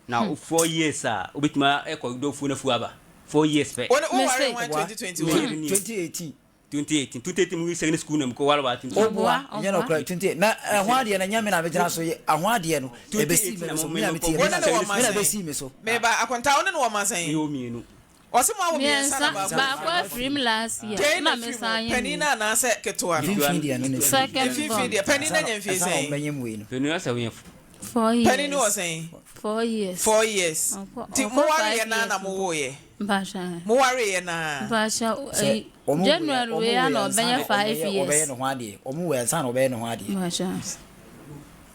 S3: Na 4 years a, wobɛtumi akɔ dɔ fuo no afuo aba. 4 years pɛ.
S1: Wo ne, wo
S2: Mese.
S1: waree hwan 2021?
S4: 2018.
S3: 2018, 2018 mu secondary school na mekɔ ware waa 2018.
S4: Oboa, ɛnyɛ nokorɛ, 20 na ɛho adeɛ no ɛnyɛ me na megyina so yɛ, ɛho adeɛ no ɛbɛsii me so, me na metie,
S1: Wo ne no wɔ mma
S4: me na
S1: sɛn?
S4: ɛbɛsii me so.
S1: Meba, Akontaa, wo ne no wɔ mma sɛn?
S3: Mewɔ mmienu.
S1: Ɔse mo awo mmiɛnsa na
S2: Mmiɛnsa,
S1: baako
S2: baako
S1: afiri mu.
S2: afiri mu last year,
S1: Deɛn na
S2: na
S1: afiri
S2: mesan
S1: mu?
S2: yɛ
S1: Panin no
S2: mmienu.
S1: anaasɛ ketewa no?
S4: Mfimfini deɛ no na ɛfiri mu.
S2: Second
S1: Mfimfini
S2: born.
S1: deɛ, panin no anya mfie
S4: Ansa na
S1: sɛn?
S4: wɔbɛnyem wei no.
S3: Panin no asɛ woyɛ.
S2: 4 years.
S1: Panin no wɔ sɛn?
S2: 4 years.
S1: 4 years.
S2: Ɔkɔ
S1: Nti
S2: ɔkɔ
S1: mo
S2: five
S1: wareɛ naa
S2: years
S1: na mo
S2: mpo.
S1: woeɛ?
S2: Mpakyɛ.
S1: Mo wareɛ naa?
S2: Mpakyɛ
S4: Sɛ
S2: ɛyi
S4: wɔn woeɛ
S2: January
S4: wɔn
S2: wei
S4: woeɛ
S2: a na
S4: ansa
S2: ɔbɛyɛ
S4: na
S2: five
S4: ɔbɛyɛ ɔbɛyɛ
S2: years.
S4: ne ho adeɛ. Wɔn woeɛ ansa na ɔbɛyɛ ne ho adeɛ.
S2: Mpakyɛ.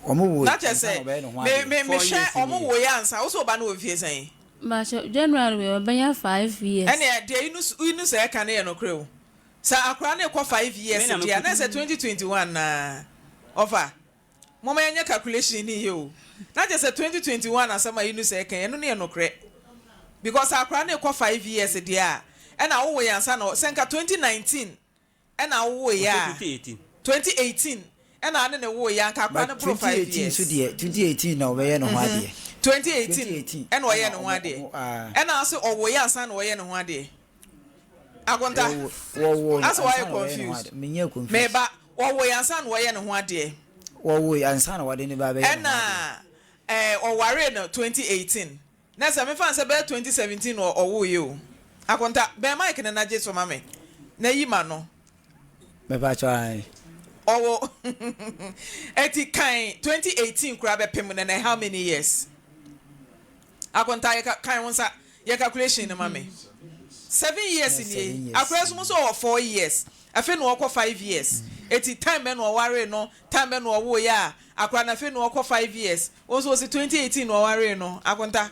S4: Wɔn woeɛ
S1: Na kyerɛ
S4: ansa na
S1: sɛ
S4: ɔbɛyɛ ne ho
S1: me
S4: adeɛ.
S1: me
S3: 4
S1: mehwɛ
S3: years
S1: ɔmo
S3: nie.
S1: woeɛ ansa. Wo sɛ wo ba no wɔ mfie sɛn?
S2: Mpakyɛ January wei ɔbɛyɛ 5 years.
S1: Ɛneɛ deɛ Inus Inus ɛka no yɛ nokorɛ o. Sɛ akwadaa no rekɔ 5
S3: Me
S1: years
S3: na
S1: deɛ a na
S3: mekuta.
S1: ɛsɛ 2021 naa. Ɔfa. Momma yɛnyɛ calculation no yie o. Na kyerɛ sɛ 2021 asɛm a Yunusa ɛka yi, ɛno no yɛ nokorɛ. Because sɛ akwadaa no rekɔ 5 years deɛ a, ɛna wowoeɛ ansa na, sɛ nka 2019 ɛna wowoeɛ
S3: Ɔsɛ
S1: a,
S3: 2018.
S1: 2018 ɛna ane ne woeɛ a, nka akwadaa no
S4: But
S1: boro 5
S4: 2018 nso
S1: years.
S4: deɛ 2018 na ɔbɛyɛ ne ho adeɛ.
S1: 2018
S4: 2018
S1: ɛna ɔyɛɛ
S4: ɛna
S1: ne ho
S4: ɔmo
S1: adeɛ.
S4: ɔmo aa.
S1: Ɛna ɔse ɔwoeɛ ansa na ɔyɛ ne ho adeɛ. Akonta,
S4: Wɔwo wɔwoo no
S1: asɛ
S4: ansa
S1: wayɛ
S4: na ɔbɛyɛ ne ho
S1: confused.
S4: adeɛ. Menyɛ confused.
S1: Meba, wɔwoeɛ ansa na ɔyɛ ne ho adeɛ.
S4: Wɔwoe ansa na wɔde ne ba bɛyɛ ne ho
S1: Ɛna
S4: adeɛ.
S1: ɛɛ ɔwaree no 2018. Na sɛ mefa no sɛ bɛyɛ 2017 na ɔwoeɛ o. Akonta, bɛn mic no na gye so ma me na yi ma no.
S4: Mepakyɛw ae.
S1: Ɔwo eti kan 2018 koraa bɛpem no na how many years? Akonta yɛ ka kan wo nsa yɛ calculation no ma me. 7 years nie. Akora nso mo nso ɔwɔ 4 years. Afei na ɔkɔ 5 years. Eti time bɛ na ɔwaree no, time bɛ na ɔwoeɛ a akora no afei na ɔkɔ 5 years. Wo nso osi 2018 na ɔwaree no. Akonta.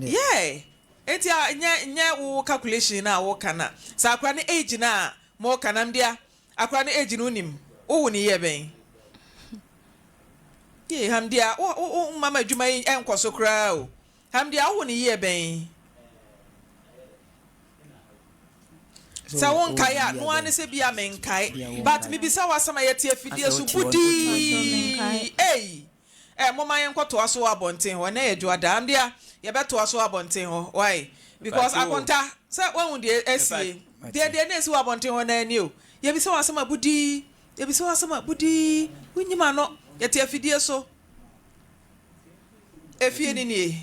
S1: Yeah. Eti a nyɛ nyɛ wo calculation na wo ka na. Sɛ akora no age na mo ka na mdia. Akora no age no wonim. Wowo ne year bɛn? Yee Hamdia wo wo wo mama adwuma yi ɛnkɔ so koraa o. Hamdia wowo ne year bɛn? Sɛ wonkae a noa ne sɛ bia menkae. But mebisa wo asɛm a yɛte afidie so budii. Ei! Ɛ momma yɛnkɔtoa so wɔ abɔnten hɔ. Ɛnnɛ yɛ Dwoada. Hamdia yɛbɛtoa so wɔ abɔnten hɔ. Why? Because akonta sɛ woahu deɛ asie. Deɛ deɛ na ɛsi wɔ abɔnten hɔ no ara ni o. Yɛbisa wo asɛm a budii. Yɛbisa wo asɛm a budii. Wonyim ano. Yɛte afidie so. Efie ni nie.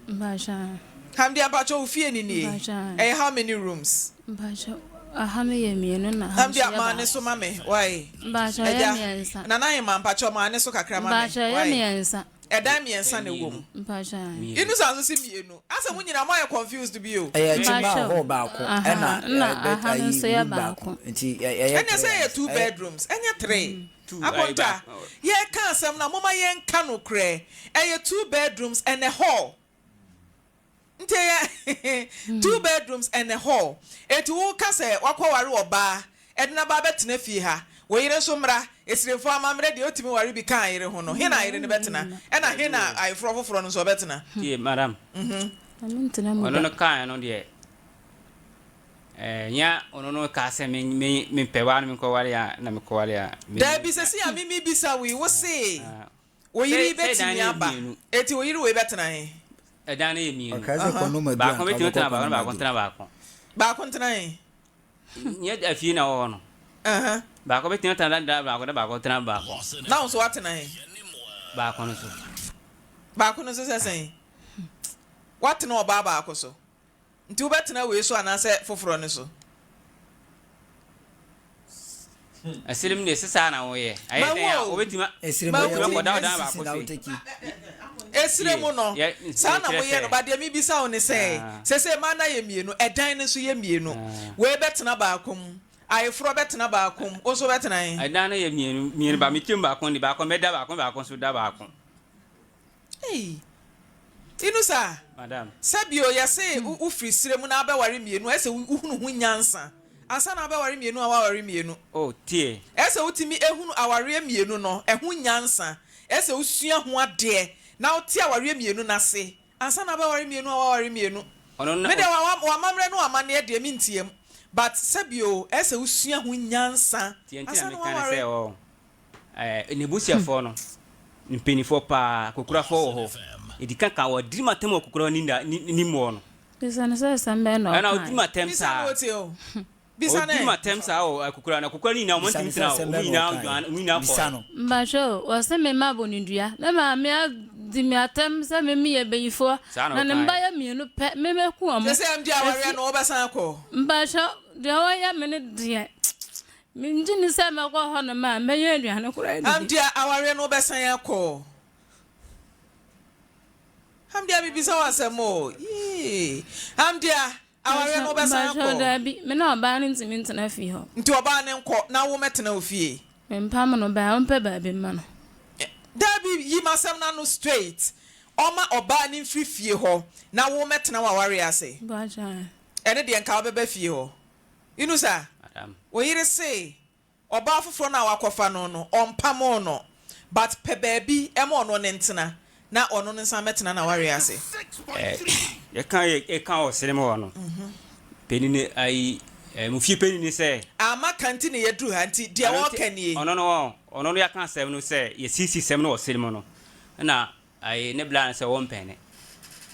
S2: Mpakyɛ.
S1: Hamdia mpakyɛ wo fie ni nie.
S2: Mpakyɛ.
S1: Ɛyɛ how many rooms?
S2: Mpakyɛ aha no yɛ mmienu na ha nso
S1: Hamdia
S2: yɛ
S1: maa ne
S2: baako.
S1: so ma me. Why?
S2: Mpakyɛ ɛyɛ
S1: Ɛgya.
S2: mmiɛnsa.
S1: Nana Ahema mpakyɛ maa ne so kakra ma me.
S2: Mpakyɛ ɛyɛ
S1: Why?
S2: mmiɛnsa.
S1: Ɛdan mmiɛnsa na ɛwɔ mu.
S2: Mpakyɛ.
S1: Inusa nso si mmienu. Asɛ mo nyinaa mo ayɛ confused bi o.
S4: Ɛyɛ chamber
S2: Mpakyɛ.
S4: hall baako
S2: Aha
S4: ɛna
S2: na
S4: ɛɛ bed
S2: aha no
S4: ayi
S2: nso yɛ
S4: room baako
S2: baako.
S4: nti ɛyɛ
S1: Ɛnyɛ sɛ ɛyɛ two bedrooms. Ɛnyɛ three.
S3: Two ayi
S1: Akonta.
S3: baako.
S1: Yɛka asɛm na moma yɛnka no korɛ. Ɛyɛ two bedrooms and a hall. Nti ɛyɛ two bedrooms and a hall. Eti wo ka sɛ wakɔware ɔbaa ɛde n'aba abɛtena fie ha. Wo yere nso mmra. Esiremfo amammerɛ deɛ otumi ware bi ka ayere ho no. He na ayere no bɛtena. Ɛna he na ayeforɔ foforɔ no nso ɔbɛtena.
S3: Tie madam.
S2: Na mentena mu
S3: Ɔno
S2: da.
S3: no kaeɛ no deɛ ɛɛ nya ɔno no kaa sɛ me me mepɛ waa no menkɔware a na mekɔware a. me-
S1: Daabi sɛ si a mimi bisa wo yi wo se
S3: Ah,
S1: wo yere
S3: Sɛ- sɛ dan
S1: bɛtumi
S3: no yɛ
S1: aba.
S3: mmienu.
S1: Eti wo yere wei bɛtena he.
S3: Ɛdan no yɛ mmienu.
S4: Ɔka sɛ kɔnɔ ma du
S3: Baako
S4: anka
S3: bɛtumi
S4: wobɛkɔ
S3: tena baako
S4: kɔnɔ
S3: na
S4: ma
S3: baako
S4: du.
S3: tena baako.
S1: Baako ntena he.
S3: Nyɛ afie na ɛwɔ hɔ no. Baako bɛtumi tena da baako na baako tena baako.
S1: Na wo nso woatena he?
S3: Baako no so.
S1: Baako no nso sɛ sɛn? Woatena ɔbaa baako so. Nti wobɛtena wei so anaasɛ foforɔ no so?
S3: Asirim deɛ sisaa na woyɛ. Ɛyɛ dɛn a wobɛtumi
S4: Esirim
S1: Ma
S4: yɛ
S1: wo
S4: wo
S3: kɔda ɔdan
S4: sisi
S3: baako
S4: na
S3: sei.
S4: wotaki.
S1: Esire mu no,
S3: Yɛ-
S1: saa na
S3: kyerɛ
S1: moyɛ no
S3: sɛ-
S1: ba deɛ mebisa wo ne sɛ,
S3: Ah.
S1: sɛsɛ mmaa no ayɛ mmienu, ɛdan no nso yɛ mmienu.
S3: Ah.
S1: Wei bɛtena baako mu, ayeforɔ bɛtena baako mu, wo nso bɛtena he?
S3: Ɛdan no yɛ mmienu mmienu ba mekyɛm baako de baako mɛda baako baako nso da baako.
S1: Ei, Inusa,
S3: Madam.
S1: sɛbio yɛse wo wofiri sire mu na abɛware mmienu, ɛsɛ wohunu ho nyansa. Ansa na abɛware mmienu a woaware mmienu.
S3: Oh tie.
S1: Ɛsɛ wotumi ehunu awareɛ mmienu no, ɛho nyansa. Ɛsɛ wosua ho adeɛ na wote awareɛ mmienu n'ase. Ansa na abɛware mmienu a woaware mmienu.
S3: Ɔno na
S1: Me deɛ wa wamammerɛ no amanneɛ deɛ mentie mu. But sɛbio ɛsɛ wosua ho nyansa.
S3: tie nti na
S1: Ansa na
S3: meka ne sɛ
S1: woaware.
S3: ɔ ɛɛ n'ebusuafoɔ no mpanimfoɔ paa kokurafoɔ wɔ hɔ. Edi kan ka wɔ diri ma tɛm wɔ kokura ni da ni ni mu hɔ no.
S2: Bisa no sɛ asɛm bɛn na
S3: Ɛna ɔdi
S2: ɔkae.
S3: ma tɛm
S1: Bisa
S3: saa.
S1: no wotie o. Bisa
S3: Ɔdi ma
S1: ne.
S3: tɛm saa wɔ kokura na kokura ni nyinaa wɔn
S4: Bisa
S3: ntumi
S4: no sɛ
S3: tena hɔ.
S4: asɛm
S3: Wɔn
S4: bɛn na
S3: nyinaa
S4: ɔkae.
S3: dwan wɔn nyinaa
S4: Bisa
S3: kɔ.
S4: no.
S2: Mpakyɛ o, wɔse me mma bɔ ne dua. Me maame adi me atɛm sɛ me meyɛ bayifoɔ.
S3: Saa na
S2: Na ne
S3: ɔkae.
S2: mba yɛ mmienu pɛ, me mɛku ɔmo.
S1: Sɛ sɛ MD awareɛ no wobɛsan akɔ.
S2: Mpakyɛ deɛ ɔyɛ me ne deɛ. Mennye nni sɛ mɛkɔ hɔnom a mɛnya aduane koraa adidi.
S1: Hamdia, awareɛ no wobɛsan akɔ? Hamdia mebisa wo asɛm o, yee. Hamdia, awareɛ no wobɛsan akɔ?
S2: Mpakyɛw, daabi, me ne ɔbaa no ntumi ntena fie hɔ.
S1: Nti ɔbaa no nkɔ na wo mmɛtena wo fie?
S2: Mempam no, baa ɔmpɛ baabi mma no.
S1: Daabi, yi m'asɛm no ano straight. Ɔmma ɔbaa no mfiri fie hɔ na wo mmɛtena w'awareɛ ase.
S2: Mpakyɛw.
S1: Ɛno deɛ nka wobɛba fie hɔ. Inusa, wo yere se ɔbaa foforɔ no a wakɔfa no no, ɔmpamoo no, but pɛ baabi ma ɔno ne ntena na ɔno no nsan mmɛtena n'awareɛ ase.
S3: Yɛka yɛka wɔ serem hɔ no, panini ayi mo fie panini sɛ.
S1: Ama ka nti na yɛduru ha nti deɛ wɔreka nie.
S3: Ɔno no ɔno no yɛaka asɛm no sɛ yɛsiesie sɛm no wɔ serem no ɛna ayi ne bla no sɛ wɔmpɛne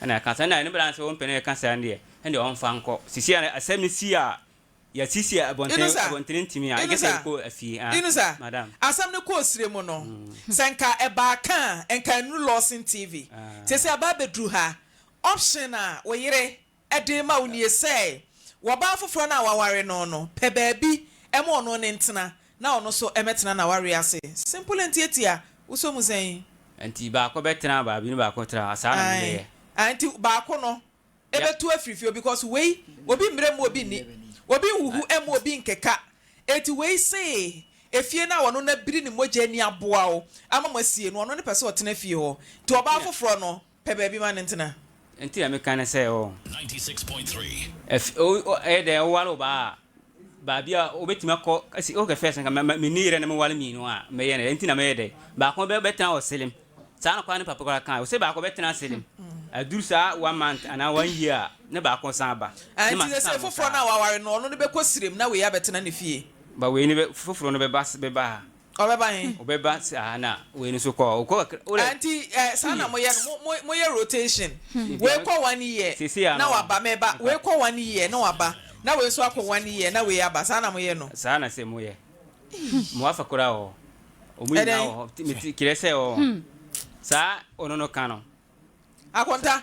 S3: ɛna yɛka sɛ ɛna ne bla no sɛ wɔmpɛne yɛka sɛ ɛndeɛ ɛndeɛ ɔmfa nkɔ sisi a asɛm no si a Yɛasiesie abɔnten
S1: Inusa,
S3: abɔntene ntumi a, ɛgye sɛ
S1: Inusa,
S3: yɛkɔ afie ah,
S1: Inusa,
S3: madam.
S1: asɛm no kɔɔ sire mu no, sɛ nka ɛbaa ka a, nka ɛnnuru Lawson TV. Seesei aba abɛduru ha. Option a wo yere de rema wo nie sɛ, wɔbaa foforɔ no a waware no no, pɛ baabi ma ɔno no ntena, na ɔno nso mmɛtena n'awareɛ ase. Simple and tiatia. Wosɔ mu sɛn?
S3: Nti baako bɛtena baabi na baako tra, saa na
S1: Ae,
S3: mobɛyɛ.
S1: ae, nti baako no, ɛbɛtu afiri fie because wei obi mmerɛ mu obi nni obi nhuhu ɛmu obi nkeka eti wei see efie no a ɔno na biri ne mogya ani aboa wo ama mo asie no ɔno ne pɛ sɛ ɔtena fie hɔ nti ɔbaa foforɔ no pɛ baabi ma no ntena.
S3: Nti na meka ne sɛ o ɛf o o ɛyɛ dɛ woware ɔbaa a baabi a wobɛtumi akɔ ɛsi okay first nka mɛ menni yerɛ na meware mmienu a mɛyɛ ne dɛ nti na mɛyɛ dɛ baako bɛ bɛtena wɔ selim Saa na koraa ne papa koraa kae. Ɔse baako bɛtena ase no, aduru saa one month anaa one year a, ne baako san ba.
S1: Ah,
S3: Ne
S1: nti
S3: masesa
S1: sese
S3: mo
S1: foforɔ
S3: saa.
S1: no a waware no, ɔno no bɛkɔ sirem na wei abɛtena ne fie?
S3: Ba wei no bɛ, foforɔ no bɛba bɛba ha.
S1: Ɔbɛba he?
S3: Ɔbɛba saa na wei no nso kɔ. Ɔkɔ kakra, wo
S1: Ah,
S3: dɛ,
S1: nti eh, saa
S3: two
S1: na
S3: years.
S1: moyɛ no, mo, mo, moyɛ rotation.
S3: Nti
S1: Wei
S3: ɔno,
S1: kɔ one year
S3: seesei
S1: na
S3: ano,
S1: waba, meba, wei
S3: mpa.
S1: kɔ one year na waba, na wei nso akɔ one year na wei aba, saa na moyɛ no?
S3: Saa na sɛ moyɛ. Mo afa koraa wɔ hɔ. Ɔmo nyinaa wɔ hɔ. Mete kyerɛ sɛ ɔ saa ɔno no ka no.
S1: Akonta,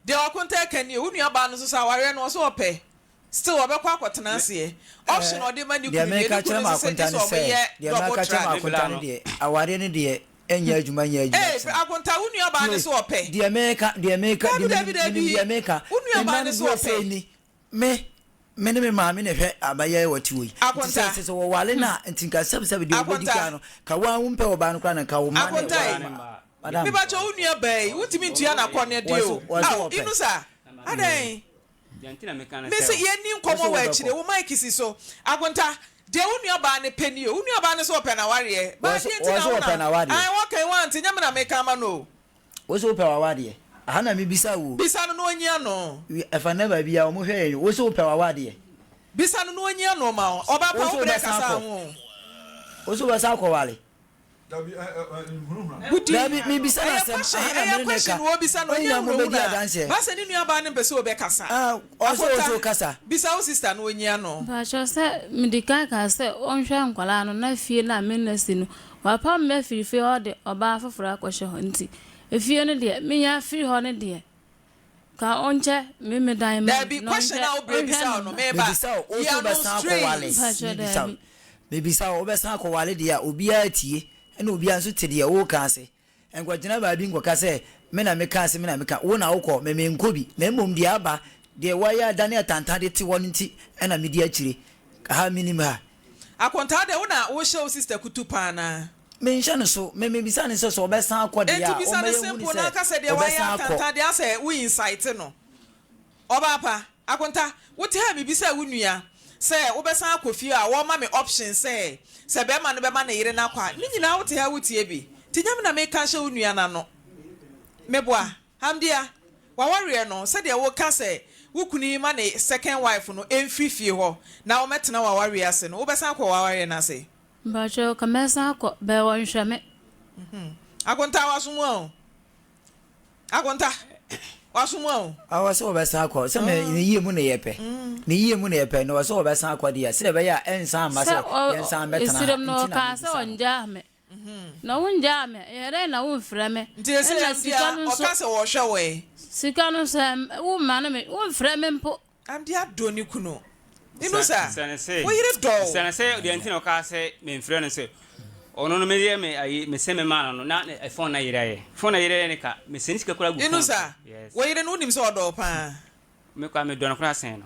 S1: deɛ Akonta ɛka nie, wo nua baa no nso sɛ awareɛ no ɔsɛ ɔpɛ, still ɔbɛkɔ akɔtena aseɛ. Option a ɔde ma ne
S4: Deɛ
S1: kunu nie,
S4: meka
S1: ne kunu
S4: kyerɛ
S1: nso sɛ
S4: m'akonta
S1: gye
S4: ne
S1: sɛ ɔmo
S4: sɛ,
S1: yɛ
S4: deɛ
S1: double
S4: meka kyerɛ
S1: track.
S4: m'akonta ne deɛ, awareɛ no deɛ ɛnyɛ adwuma nyɛ adwuma
S1: Ee,
S4: tena.
S1: Akonta, wo nua baa no
S4: Tie,
S1: sɛ ɔpɛ.
S4: deɛ meka, deɛ meka,
S1: Dabi,
S4: deɛ
S1: dabi,
S4: menim, menim
S1: dabi,
S4: deɛ meka.
S1: wo nua baa
S4: Mma
S1: no
S4: no
S1: sɛ
S4: berɛ
S1: ɔpɛ.
S4: sei ni, Me, me ne me maame na ɛhwɛ abayɛ a wɔte hɔ yi. Nti sɛ
S1: Akonta.
S4: sɛ sɛ wɔware no a, nti nka sɛbsɛb deɛ wɔbɛdi
S1: Akonta.
S4: koraa no, ka wo ara wompɛ ɔbaa no koraa na nka wo mma na
S1: Akonta
S4: ɛware
S1: e.
S4: no. Madam.
S1: Mepakyɛ wo nua baa yi, wontumi ntua n'akɔneɛdeɛ
S4: Wɔse
S1: o.
S4: wɔse
S1: Ao,
S4: wɔpɛ.
S1: Inusa, adɛn?
S3: Deɛ nti na meka ne
S1: Mese
S3: sɛ.
S1: yɛnni
S4: Wɔse
S1: nkɔmmɔ wɔ
S4: wɔbɛkɔ.
S1: akyire, wo mic si so. Akonta, deɛ wo nua baa no pɛ nie o, wo nua baa no se ɔpɛ n'awareɛ. Baa
S4: Wɔse
S1: deɛ nti
S4: wɔse
S1: na wo
S4: wɔpɛ
S1: na,
S4: n'awareɛ.
S1: ae wɔka yi woante, nyɛ me na meka ama no o.
S4: Wo se wopɛ w'awadeɛ? Aha na mebisa wo o.
S1: Bisa no na ɔnyi ano.
S4: Ɛfa nnɛ baabi a wɔhwɛ yɛn yi, wo se wopɛ w'awadeɛ?
S1: Bisa no na ɔnyi ano ma wo. Ɔbaa pa
S4: Wo se
S1: wo berɛ
S4: wobɛsan
S1: kasa
S4: akɔ?
S1: ho o.
S4: Wo se wobɛsan akɔware?
S1: Budi,
S4: Daabi, mebisa no
S1: ɛyɛ
S4: asɛm,
S1: question,
S4: aha na
S1: ɛyɛ
S4: me ne no
S1: question
S4: reka.
S1: na ɔrebisa no,
S4: Mo
S1: ɔnyɛ
S4: nyinaa mobɛdi
S1: hunahuna.
S4: adanseɛ.
S1: Ba sɛ ne nua baa no mpɛ sɛ ɔbɛkasa.
S4: Ah, ɔse wo se
S1: Akonta,
S4: wokasa.
S1: bisa wo sister na ɔnyi ano.
S2: Mpakyɛw sɛ mede kan kaa sɛ ɔnhwɛ nkwadaa no na fie no a me nna si no wapam me afiri fie hɔ de ɔbaa foforɔ akɔhyɛ hɔ nti efie no deɛ menya firi hɔ no deɛ ka ɔnkyɛ me me dan ma me
S1: Daabi,
S2: na
S1: question
S2: ɔnhwɛ
S1: a wo brɛ
S2: ɔnhwɛ
S1: bisa
S2: ne
S1: wo no,
S2: mma.
S1: meba,
S4: Mebisa wo, wo
S1: yi
S4: se
S1: ano
S4: wobɛsan akɔware?
S1: straight.
S2: Mpakyɛw
S4: Mebisa wo,
S2: daabi.
S4: mebisa wo, wobɛsan akɔware deɛ a, obiara tie, ɛna obiara nso te deɛ woreka ase. Nkɔgyina baabi nkɔka sɛ, Me na mekaa se, me na meka. Wo na wokɔ, me menkɔ bi. Na mmom deɛ aba, deɛ woayɛ adane atantan de te hɔ no nti na medi akyire. Ha, menim ha.
S1: Akontaa deɛ wo na wo hyɛ wo sister kutu paa anaa?
S4: Menhyɛ no so. Me mebisa no sɛ sɛ ɔbɛsan akɔ deɛ
S1: Enti
S4: a,
S1: bisa
S4: ɔmma
S1: no
S4: yɛnhu no
S1: simple na
S4: sɛ
S1: ka sɛ deɛ wayɛ
S4: ɔbɛsan akɔ.
S1: atantan deɛ asɛ wo incite no. Ɔbaa pa, Akonta, wo te ha a mebisa wo nua sɛ wobɛsan akɔ fie a wɔma me option sɛ sɛ bɛɛma no bɛma ne yere no akɔ a, ne nyinaa wo te ha wotie bi. Nti nyɛ me na meka ahyɛ wo nua no ano. Meboa? Hamdia, w'awareɛ no, sɛdeɛ woka sɛ wo kunu yi ma ne second wife no mfiri fie hɔ na wɔmmɛtena w'awareɛ ase no, wobɛsan akɔ w'awareɛ no ase?
S2: Mpakyɛw, ka mɛsan akɔ, bɛɛ wɔnhwɛ me.
S1: Akonta, w'aso mu a o. Akonta, w'aso mu a o.
S4: Ah, wɔsɛ wɔbɛsan akɔ sɛ me ne yie mu na yɛpɛ ne yie mu na yɛpɛ na wɔsɛ wɔbɛsan akɔ deɛ sɛdeɛ ɛbɛyɛ a ɛnsan mma sɛ yɛnsan mmɛtena ha
S2: Esirem no
S4: nti na
S2: ɔkaa sɛ
S4: mebisa no.
S2: ɔngyaa me. Na wongyaa me a, ɛyɛ dɛn na womfrɛ me?
S1: Nti ɛsɛ
S2: Ɛna
S1: yɛn
S2: sika
S1: bia
S2: no nso,
S1: ɔka sɛ wɔhwɛ wo ɛ.
S2: sika no nso, ɛm, womma no me, womfrɛ me mpo.
S1: Amde adɔ ne kunu. Inusa,
S3: Bisa no sɛ,
S1: wo yere dɔ wo.
S3: Bisa no sɛ deɛ nti na ɔkaa sɛ memfrɛ no sɛ ɔno no meyɛ me ayi mesɛ me maa no no na ne phone no ayera yɛ phone no ayera yɛ ne ka mesɛ ne sika koraa gu phone so.
S1: Inusa,
S3: Yes.
S1: wo yere no wonim sɛ ɔdɔ wo paa?
S3: Me koraa medɔ no koraa sen no.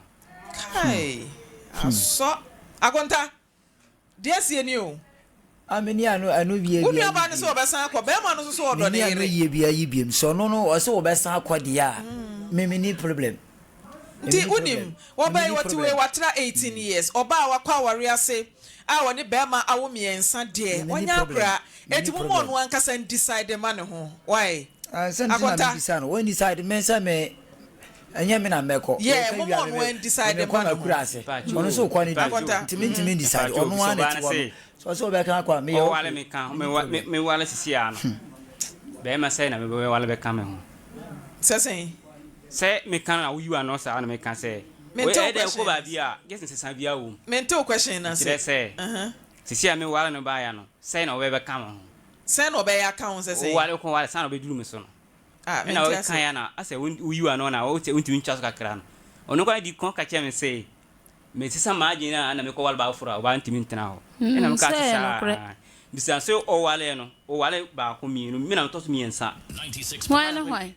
S1: Kai, asɔ. Akonta, Deɛ asie ni o.
S4: Ah me ni ano ano bie
S1: Wo
S4: bia
S1: nuabaa no
S4: yi
S1: sɛ ɔbɛsan akɔ, bɛɛma no nso sɛ ɔdɔ
S4: Me
S1: ne
S4: ni ano
S1: yere.
S4: yie bia yi biem sɛ ɔno no ɔsɛ ɔbɛsan akɔ deɛ a me me ni problem. Me
S1: Nti
S4: ni
S1: wonim,
S4: problem. Me
S1: ɔbaa
S4: me
S1: yi
S4: ni
S1: ɔte wei
S4: problem.
S1: watra 18 years, ɔbaa a wakɔ aware ase a ɔne bɛɛma awo mmiɛnsa
S4: Me
S1: deɛ
S4: me ni
S1: ɔnyɛ
S4: problem.
S1: akora,
S4: Me ni
S1: enti momma
S4: problem.
S1: ɔno ankasa ndecide mma ne ho, why?
S4: Ah sɛ nti na me
S1: Akonta.
S4: bisa no, wɔn decide me sɛ me ɛnyɛ me na mɛkɔ.
S1: Yeah,
S4: Yɛka
S1: momma
S4: wie a
S1: ɔno
S4: me me
S1: andecide
S4: mekɔ
S1: mma ne ho.
S4: m'akura ase.
S3: Mpacho
S4: Ɔno nso kɔ ne deɛ.
S1: Akonta.
S4: Nti mentumi ndecide.
S3: Mpacho
S4: Ɔno
S3: bisa
S4: ara na
S3: ɔbaa
S4: ɛte
S3: no
S4: hɔ no.
S3: se
S4: Sɛ ɔsɛ ɔbɛka akɔ a meyɛ
S3: ɔwale
S4: okay.
S3: me ka ho
S4: Menni problem.
S3: me wale sisi a no bɛrima sɛ na mebɛwale bɛka me ho.
S1: Sɛ sɛn?
S3: Sɛ meka no na woyi w'ano saa na meka sɛ
S1: Mente wo
S3: ɛyɛ dɛ wokɔ
S1: question no
S3: baabi a gye sɛ nsesa biara wɔ mu.
S1: Mente wo question no ase.
S3: Kyerɛ sɛ
S1: Uh-huh.
S3: sisi a mewale no baeɛ no sɛn na ɔbɛbɛka me ho.
S1: Sɛn na ɔbɛyɛ aka ho sɛ sɛn?
S3: Wowale wokɔ wale sɛn na ɔbɛduru me so no.
S1: Ah,
S3: Ɛna
S1: mente ase.
S3: ɔka ya na asɛ woyi w'ano na wontumi ntwa so kakra no. Ɔno koraa di kɔn ka kyerɛ me sɛ Mesesa m'adwene a na mekɔware baa foforo a ɔbaa ntumi ntena hɔ. Ɛna
S2: Mm,
S3: mekaa
S2: sɛ
S3: sɛ
S2: ɛyɛ
S3: saa
S2: nokorɛ.
S3: Bisa sɛ ɔwareɛ no, ɔware baako, mmienu, me na metɔ so mmiɛnsa.
S2: Hwan ne hwan?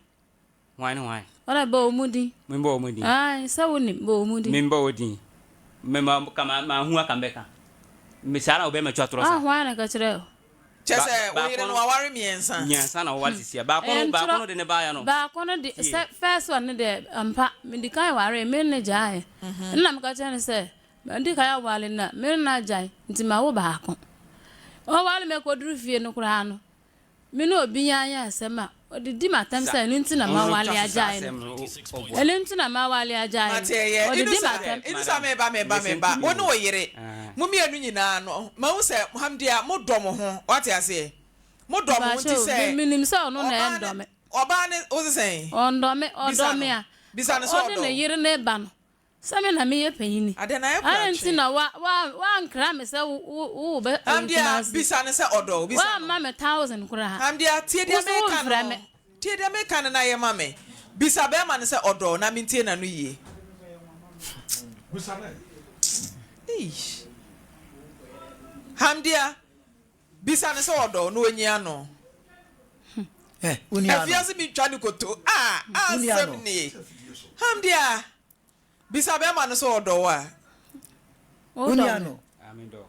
S3: Hwan ne hwan?
S2: Ɔdɛ bɔ wɔn din.
S3: Membɔ wɔn din.
S2: Ae, sɛ wonim, bɔ wɔn din.
S3: Membɔ wɔn din. Mema ka ma mahu aka mbɛka. Me saa na ɔbɛrima twa torɔ
S2: Ah,
S3: saa.
S2: hwan na ɛka kyerɛɛ wo?
S1: Kyɛ
S3: Ba
S1: sɛ wo
S3: baako
S1: yere no
S3: no
S1: waware mmiɛnsa.
S3: mmiɛnsa na ɔware sisi a. Baako
S2: Ɛyɛ
S3: no baako
S2: ntorɔ.
S3: no de ne baeɛ no.
S2: Baako no de,
S3: Tie.
S2: sɛ first one no deɛ, ampa, medi kan waree, me ne no gyaeɛ. Ɛnna meka kyerɛɛ no sɛ, madi kan aware no a, me ne no agyae, nti mawo baako. Ɔware me kɔduru fie no koraa no, me ne obi anyɛ asɛm a, ɔde di m'atɛm
S3: Sa
S2: sɛ ɛno nti na
S3: ɔno no
S2: maware
S3: twa so saa
S2: agyae
S3: asɛm
S2: no.
S3: no ɔboa.
S2: Ɛno nti na maware agyae
S1: Mate
S2: no.
S1: ɛyɛ.
S2: Ɔde di
S1: Inusa,
S2: m'atɛm.
S1: Inusa
S3: Madam,
S1: meba meba
S3: listen
S1: meba.
S3: to me
S1: Wo ne
S3: o.
S1: wo yere,
S3: Ah.
S1: mo mmienu nyinaa no, mahu sɛ Hamdia modɔ mo ho. Wate aseɛ? Modɔ mo ho
S2: Mpakyɛ
S1: nti
S2: o,
S1: sɛ
S2: me menim sɛ ɔno na
S1: ɔbaa
S2: ɛndɔ
S1: ne
S2: me.
S1: ɔbaa ne wo se sɛn?
S2: Ɔndɔ me,
S1: Bisa
S2: ɔdɔ
S1: no.
S2: me a,
S1: Bisa no sɛ
S2: ɔde
S1: ɔdɔ
S2: ne
S1: wo.
S2: yere ne ba no. Sɛ me na meyɛ panyini.
S1: Adeɛ no ayɛ kora
S2: Adɛn nti
S1: twe.
S2: na wa wa woankra me sɛ wo wo wo bɛ ayi
S1: Hamdia,
S2: Kumasi?
S1: bisa no sɛ ɔdɔ wo. Bisa no.
S2: Woamma me thousand koraa.
S1: Hamdia, tie
S2: Wo
S1: deɛ
S2: so
S1: meka
S2: womfrɛ
S1: no.
S2: me.
S1: Tie deɛ meka no na yɛ ma me. Bisa bɛrima no sɛ ɔdɔ wo na mentie n'ano yie. Eish. Hamdia, bisa no sɛ ɔdɔ wo na ɔnyi ano.
S4: Eh, wonni ano.
S1: Afiase metwa ne koto. Ah,
S4: Wonni
S1: asɛm
S4: ano.
S1: nie. Hamdia, bisa bɛrima no sɛ ɔdɔ wo a.
S4: Wonni
S2: Wodɔ me.
S4: ano.
S3: Ah, medɔ.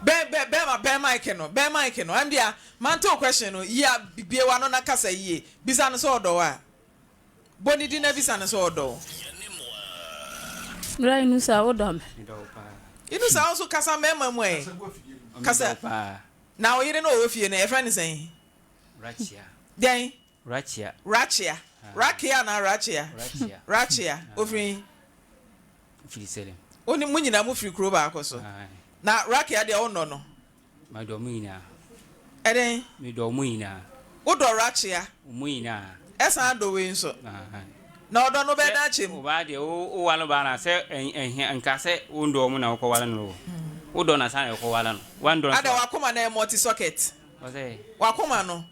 S1: Bɛn bɛn bɛrima bɛn mic no bɛn mic no Hamdia, mante wo question no yie a bue w'ano na kasa yie. Bisa no sɛ ɔdɔ wo a. Bɔ ne din na bisa no sɛ ɔdɔ wo.
S2: Bra Inusa, wodɔ me.
S3: Medɔ wo paa.
S1: Inusa wo nso kasa mmarima mu ɛ.
S3: Medɔ
S1: Kasa.
S3: wo paa.
S1: Na wo yere no ɔwɔ fie no yɛfrɛ no sɛn?
S3: Rachia.
S1: Dɛn?
S3: Rachia.
S1: Rachia. Rakia anaa Rachia?
S3: Rachia.
S1: Rachia. Ofiri he?
S3: Ofiri Salem.
S1: Wo ne mo nyinaa mo firi kuro baako so.
S3: Aye.
S1: Na Rakia deɛ wonnɔ no?
S3: Medɔ wɔn nyinaa.
S1: Ɛdɛn?
S3: Medɔ wɔn nyinaa.
S1: Wodɔ Rachia?
S3: Wɔn nyinaa.
S1: Ɛsan dɔ wei nso.
S3: Aye.
S1: Na ɔdɔ no bɛda akyɛ mu.
S3: Ɔbaa deɛ wo wale baa na sɛ ɛhia nka sɛ wo ndɔ wɔn na wokɔ wale no o. Wodɔ na san na wokɔ wale no. Wandɔ nso
S1: Ada
S3: a.
S1: wakoma no ɛyɛ multi socket.
S3: Ɔsɛ.
S1: Wakoma no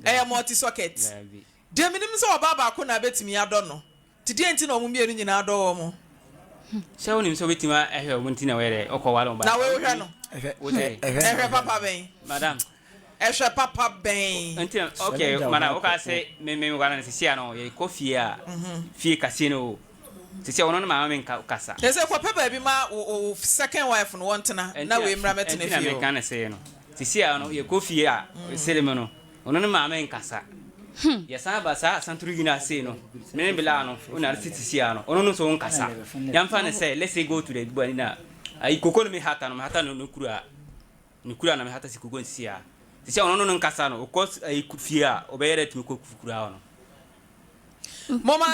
S1: ɛyɛ multi socket.
S3: Daabi.
S1: Deɛ menim ne sɛ ɔbaa baako na bɛtumi adɔ no. Nti deɛn nti na wɔn mmienu nyinaa dɔ wɔn?
S3: Sɛ wonim sɛ wobɛtumi ahwɛ wɔn nti na wɔyɛ dɛ ɔkɔ wale wɔn ba.
S1: Na wei wohwɛ no.
S4: Ɛhwɛ
S3: Wo sɛ.
S4: ɛhwɛ
S1: Ɛhwɛ papa bɛn?
S3: Madam.
S1: Ɛhwɛ papa bɛn?
S3: Nti na okay madam woka sɛ me me wale no sisi a no yɛkɔ fie a fie kaseɛ no o sisi a ɔno ne maame me nka kasa.
S1: Kyerɛ sɛ kɔpɛ baabi ma wo wo second wife no wɔntena na wei mmra mɛtena
S3: Nti na
S1: fie
S3: meka
S1: hɔ.
S3: no sɛ no sisi a no yɛkɔ fie a sere me no ɔno ne maame nkasa yɛsan ba saa asantoro yi no ase no me ne bela no wo na sisi sisi a no ɔno no nso nkasa yɛmfa no sɛ let's say go to the bu na ayi koko no me hata no me hata no no kura ne kura na me hata si koko sisi a sisi a ɔno no no nkasa no ɔkɔ ayi fie a ɔbɛyɛ dɛ tumi kɔ kura hɔ no.
S1: Moma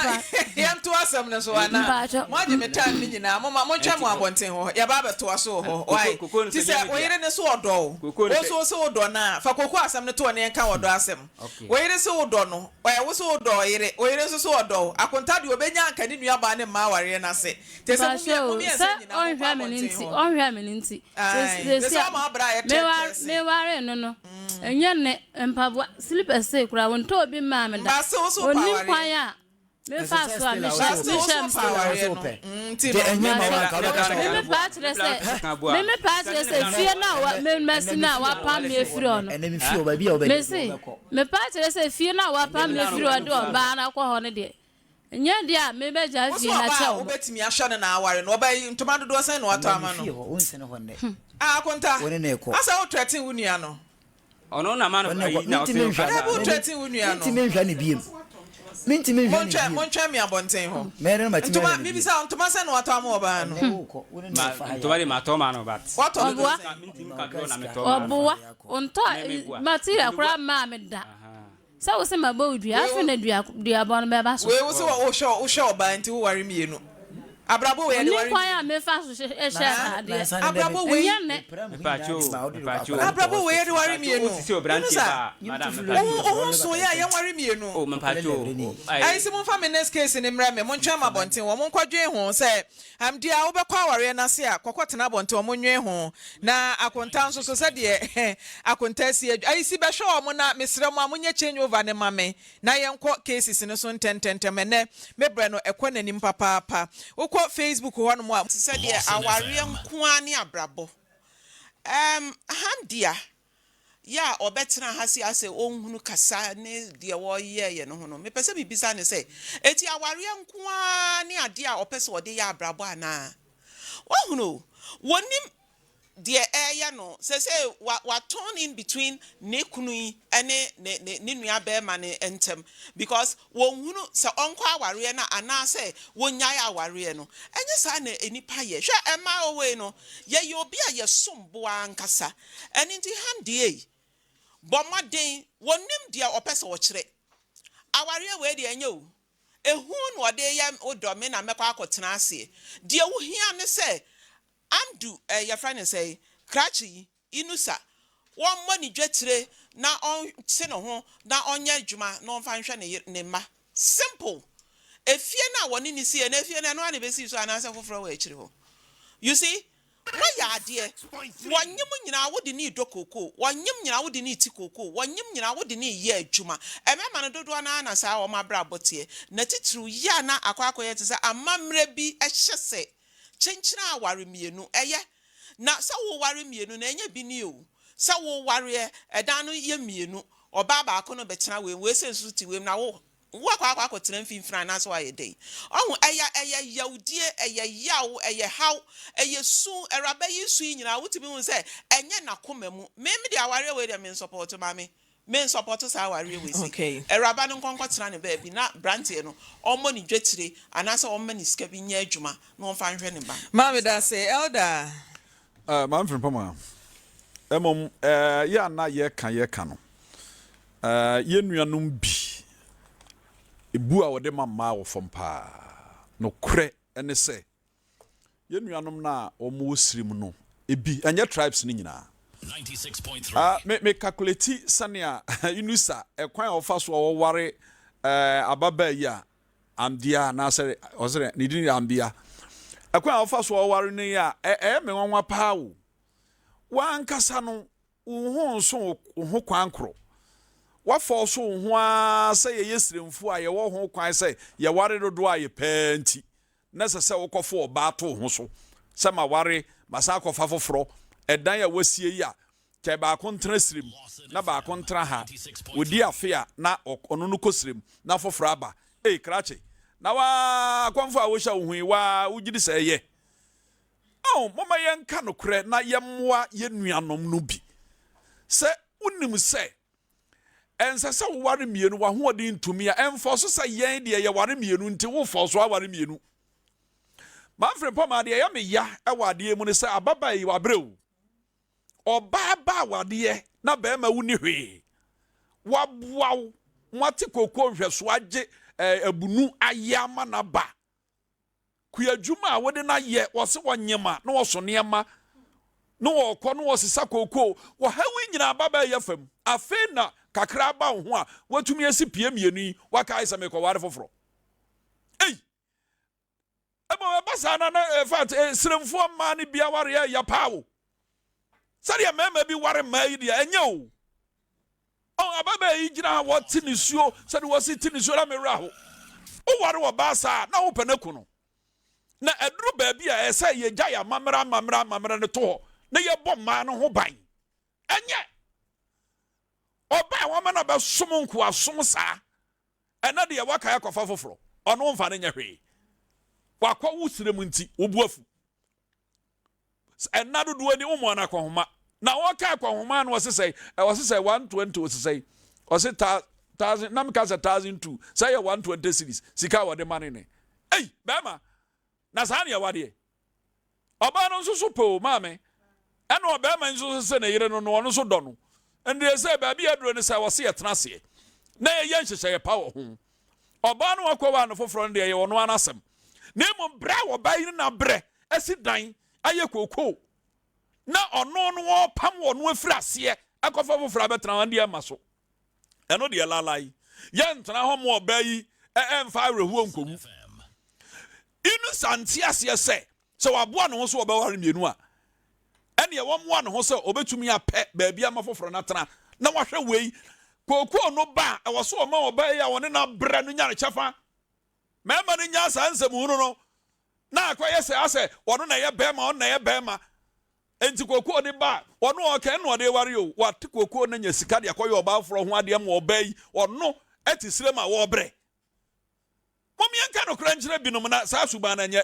S1: yɛnto asɛm no so anaa?
S2: Mpakyɛ.
S1: Moagye me time no nyinaa. Moma montwɛn mo abɔnten hɔ. Yɛba abɛtoa so wɔ hɔ. Why?
S3: Koko no
S1: Nti
S3: sɛ
S1: sɛ
S3: nyɛ me
S1: wo
S3: dea.
S1: yere no so ɔdɔ wo,
S3: Koko
S1: wo
S3: no
S1: nso
S3: sɛ
S1: wo se wodɔ no a, fa koko asɛm no to hɔ na yɛnka ɔdɔ asɛm.
S3: Okay.
S1: Wo yere se wodɔ no, ɛ, wo se wodɔ ɔyere, wo yere nso se ɔdɔ wo. Akonta deɛ ɔbɛnya anka ne nuabaa ne mma awareɛ no ase. Nti ɛsɛ mo
S2: Mpakyɛ
S1: mo
S2: o,
S1: mmiɛnsa
S2: sɛ
S1: nyinaa monkɔ
S2: ɔnhwɛ me no
S1: abɔnten
S2: nti,
S1: hɔ.
S2: ɔnhwɛ me no nti.
S1: Ae.
S2: Sɛ
S1: Sɛ
S2: sɛ
S1: ɔma wo bra a yɛ
S2: meware
S1: kyɛkyɛ se.
S2: meware no no, ɛnyɛ ne mpaboa slippers sei koraa wɔntɔɔ bi mmaa me da.
S1: Mba se wo so wopɛ
S2: Ɔnnim
S1: awareɛ.
S2: kwan a. Mefa so a mehyɛ mehyɛ
S1: mpa awareɛ no nti no.
S2: Me me paa kyerɛ sɛ me me paa kyerɛ sɛ fie no a me masi no a wapam me afiri hɔ no me se me paa kyerɛ sɛ fie no a wapam me afiri hɔ de ɔbaa no akɔ hɔ no deɛ nyɛ deɛ a mebɛgya
S1: Wo
S2: fie
S1: so
S2: no
S1: ɔbaa
S2: akyɛ
S1: a
S2: wɔn.
S1: wobɛtumi ahwɛ no na aware no ɔbaa yi ntoma dodoɔ sɛn na watɔ ama no? Ah Akonta, asɛ wo threaten wo nua no?
S3: Ɔno na ma no ayi na ɔse
S4: Mentumi nhwɛ
S1: Daabi wo threaten wo nua no.
S4: Mentumi nhwɛ no biem. Mentumi nhwɛ no
S1: Montwɛn
S4: biem.
S1: montwɛn me abɔnten hɔ.
S4: Mɛyɛ dɛn na matumi
S1: Ntoma
S4: ahwɛ no biem?
S1: mebisa wo ntoma sɛn na watɔ ama ɔbaa no?
S4: Ɛnnɛ wokɔ, wo ne no
S3: Ma
S4: refa ha
S3: ntoma
S4: yɛ
S3: de matɔ ma no but.
S1: Watɔ dodoɔ
S2: Ɔboa.
S1: sɛn?
S3: Mentumi ka dodoɔ na metɔ ma no.
S2: Ɔboa.
S3: Me me
S2: Ɔntɔ
S3: boa.
S2: material
S3: Me
S2: koraa
S3: boa.
S2: mmaa me da.
S3: Ahaa.
S2: Sɛ wo se mabɔ wo dua,
S1: Wei
S2: afei
S1: wo
S2: na dua duabɔ no bɛba so.
S1: Wei wo se wohwɛ wohwɛ ɔbaa nti wo ware mmienu. Abrabɔ wei yɛde
S2: Ɔnim
S1: ware
S2: kwan a
S1: mmienu.
S2: mefa so hyɛ
S1: Haa
S2: ataadeɛ.
S1: abrabɔ wei.
S2: Ɛnyɛ nnɛ.
S3: Mepatwo o, mepatwo o.
S1: Abrabɔ wei yɛde ware
S3: Mepatwo
S1: mmienu.
S3: o, wosisi oberanteɛ
S1: Yunusa,
S3: ba a, madam
S1: wo
S3: mepatwo
S1: ho
S3: o.
S1: wo ho nso yɛ a yɛnware mmienu.
S3: Oh mepatwo o,
S1: Ayi
S3: ayi.
S1: se momfa me next case no mmrɛ me, montwɛn me abɔnten hɔ, monkɔdwen ho sɛ Amdea wobɛkɔ awareɛ no ase a, kɔkɔ tena abɔnten hɔ, monnwen ho. Na Akonta nso so sɛdeɛ Akonta asi adwa, ayi si bɛhwɛ wɔn na mesrɛ mo a monyɛ change over no ma me na yɛnkɔ cases no so ntɛntɛntɛm. Ɛnnɛ me berɛ no ɛkɔ n'anim papaapa. Wokɔ Facebook hɔ nom a,
S5: Te sɛ deɛ awareɛ nko ara ne abrabɔ. Ɛɛm, Hamdia, yɛ a ɔbɛtena ha sei asɛ ɔnhunu kasa ne deɛ wɔyɛeɛ no ho no, mepɛ sɛ mebisa no sɛ, enti awareɛ nko ara ne adeɛ a ɔpɛ sɛ ɔde yɛ abrabɔ anaa? Wahunu o, wɔnim deɛ ɛreyɛ no, seesei wa, watɔn in between ne kunu yi ne ne, ne, ne nua barima no ntam because wɔnhunu sɛ ɔnkɔ awareɛ no anaasɛ wɔnnyae awareɛ no. Ɛnyɛ saa na nnipa yɛ. Hwɛ, mmaa wɔ hɔ yi no, yɛyɛ obi a yɛsom bo ara ankasa. Ɛno nti Hamdi ei, bɔ mmɔden, wɔnim deɛ ɔpɛ sɛ ɔkyerɛ. Awareɛ wei deɛ ɛnyɛ o, ehu na ɔde reyɛ wo dɔ me na mɛkɔ akɔtena aseɛ. Deɛ wohia ne sɛ Amdu eh, yɛfrɛ no sɛn, krakye yi, Inusa, wɔmmɔ ne dwetire na ɔnte ne ho na ɔnyɛ adwuma na ɔmfa nhwɛ ne yere, ne mma. Simple! Efie no a wɔne no siiɛ no, efie no ɛno ara na ɛbɛsii so anaasɛ foforɔ wɔ akyire hɔ? You see? Woayɛ adeɛ. Wɔnyem nyinaa wode no redɔ kookoo, wɔnyem nyinaa wode no reti kookoo, wɔnyem nyinaa wode no reyɛ adwuma. Mmarima no dodoɔ no ara na saa wɔn abrabɔ teɛ. Na titiriw yɛ a na akɔ akɔyɛ te sɛ amammerɛ bi hyɛ sɛ kyenkyena aware mmienu. Ɛyɛ. Na sɛ woware mmienu no, ɛnyɛ bi nie o. Sɛ wowareɛ, ɛdan no yɛ mmienu. Ɔbaa baako no bɛtena wei mu, wei sei nso te wei mu, na wo Woakɔ akɔ akɔtena mfimfini anaasɛ woayɛ dɛn? Ɔho, ɛyɛ, ɛyɛ yawdie, ɛyɛ yaw, ɛyɛ haw, ɛyɛ su, Awuraba yi su yi nyinaa wotumi hu sɛ ɛnyɛ n'akoma mu. Me, me deɛ awareɛ wei deɛ mensɔpɔɔto, maame. Mensɔpɔɔto saa awareɛ wei sei.
S1: Okay.
S5: Awuraba no nkɔ nkɔtena ne baabi na branteɛ no ɔmmɔ ne dwetire anaasɛ ɔmma ne sika bi nyɛ adwuma na ɔmfa nhwɛ ne ba no.
S1: Maame dase, Elder.
S6: Eh, Maame Frimpong a, mmom eh, yɛ a na yɛka yɛka no, eh, yɛn nuanom bi, ebu a wɔde ma mmaa wɔ fam paa. Nokorɛ ne sɛ, yɛn nuanom no a wɔwɔ sirim no, ebi, ɛnyɛ tribes no nyinaa. Ah, me, me calculate sɛnea Inusa, ɛkwan a wɔfa so a wɔware eh, ababaa yi a, Ambia anaasɛ ɔsɛ ne din yɛ Ambia. Ɛkwan a wɔfa so ɔware no yi a ɛyɛ me nwanwa paa o. W'ankasa no wo ho nso wo ho kwan koro. W'afɔw so wo ho ara sɛ yɛyɛ sremfo a yɛwɔ ho kwan sɛ yɛware dodoɔ a yɛpɛ nti na ɛsɛ sɛ wokɔfo ɔbaa to wo ho so sɛ maware masan akɔfa foforɔ. Ɛdan a wasie yi a Kyɛ baako ntena srem na baako ntena ha. Wɔdi afe a na ɔno no kɔ srem na foforɔ aba. Ei krakye, na waa akɔmfo a wohyɛ wo ho yi waa wogye di sɛ ɛyɛ? Oh, momma yɛnka nokorɛ na yɛmmoa yɛn nuanom no bi. Sɛ wonim sɛ ɛnsɛ sɛ woware mmienu, w'ahoɔden ntumi a, ɛmfɔ so sɛ yɛn deɛ yɛware mmienu nti wofɔ so aware mmienu. Manfred Mpɔmaa, deɛ ɛyɛ me ya wɔ adeɛ mu ne sɛ ababaa yi wabrɛ o. Ɔbaa ba awadeɛ na bɛɛma wo ni hwee waboa wo moate kookoo nhwɛsoɔ agye eh, abunu ayɛ ama no aba kuadwuma a wode no ayɛ wɔse wɔnyema na wɔso nneɛma na wɔkɔ na wɔsesa kookoo wɔhaw yi nyinaa ba bɛyɛ fam afei na kakra aba wo ho a watumi asi pie mmienu yi wakae sɛ mekɔware foforɔ ei Mmom ɛba saa na na in fact eh, seremfoɔ mmaa no bi awareɛ ɛya paa o. Sɛdeɛ mmarima bi ware mmaa yi deɛ ɛnyɛ o. Ɔn ababaa yi gyina ha wɔte nisuo sɛdeɛ wɔsi te nisuo na me werɛ aho. Woware ɔbaa saa a, na wopɛ no aku no. Na ɛduru baabi a, ɛsɛ sɛ yɛgyae amammerɛ amammerɛ amammerɛ no to hɔ na yɛbɔ mmaa no ho ban. Ɛnyɛ ɔbaa a wɔama no abɛsom nkoasom saa. Ɛnɛ deɛ wakae akɔfa foforɔ, ɔno womfa no nyɛ hwee. Wakɔ wo serɛ mu nti, wo bo afu. Ɛnna dodoɔ ni wommɔ no akɔnhoma. Na wɔka akɔnhoma no ɔse sɛe, ɔse sɛ 120 ɔse sɛe, ɔse ta thousand, na meka sɛ 1002, sɛ yɛ 120 series, sika a wɔde ma ne ne. Ei, bɛrima, na saa ne ɛwadeɛ. Ɔbaa no nso so pɛ o, maame. Ɛna ɔbarima nso so sɛ ne yere no no, ɔno nso dɔ no. Ɛndeɛ sɛ baabi a aduro ne sɛ wɔse yɛtena aseɛ na yɛyɛ nhyehyɛeɛ pa wɔ ho. Ɔbaa no wakɔwaa no foforɔ no deɛ ɛyɛ ɔno ara n'asɛm. Na mmom berɛ a ɔbaa yi ne n'abrɛ asi dan ayɛ kookoo na ɔno no ɔrepam ɔno afiri aseɛ akɔfa foforɔ abɛtena hɔ ɛndeɛ ɛmma so. Ɛno deɛ lalai. Yɛntena hɔ ma ɔbaa yi ɛmfa awerɛhoɔ nkɔwu. Inusa nte aseɛ sɛ, sɛ waboa ne ho sɛ ɔbɛware mmienu a, ɛnneɛ wammoa ne ho sɛ ɔbɛtumi apɛ baabi ama foforɔ no atena na wahwɛ wei. Kookoo no ba a, ɛwɔ sɛ ɔma ɔbaa yi a ɔne no abrɛ no nya ne kyɛfa. Mmarima no nyaa saa nsɛmhunu no, na akɔyɛ sɛ asɛ ɔno na ɛyɛ barima, ɔno na ɛyɛ barima. Enti kookoo no ba a, ɔno ɔka ɛnna ɔde ware o, wate kookoo no anya sika de akɔyɛ ɔbaa foforɔ ho adeɛ ma ɔbaa yi, ɔno te serem a wɔrebrɛ. Mom yɛnka nokorɛ nkyerɛ binom na saa suban no nyɛ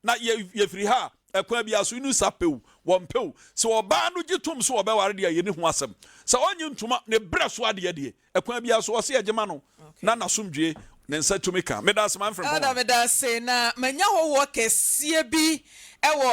S6: na yɛ yɛfiri ha a ɛkwan biara so Inusa pɛ o wɔmpɛ o sɛ ɔbaa no gye tom sɛ ɔbɛware deɛ a yɛnni ho asɛm sɛ ɔnnye ntom a ne brɛ so adeɛ deɛ ɛkwan biara so ɔse yɛgye ma no na n'asomdwie ne nsa tumi ka. Medaase Maame Frimpong.
S1: Elder medase na manya hɔhoɔ kɛseɛ bi wɔ.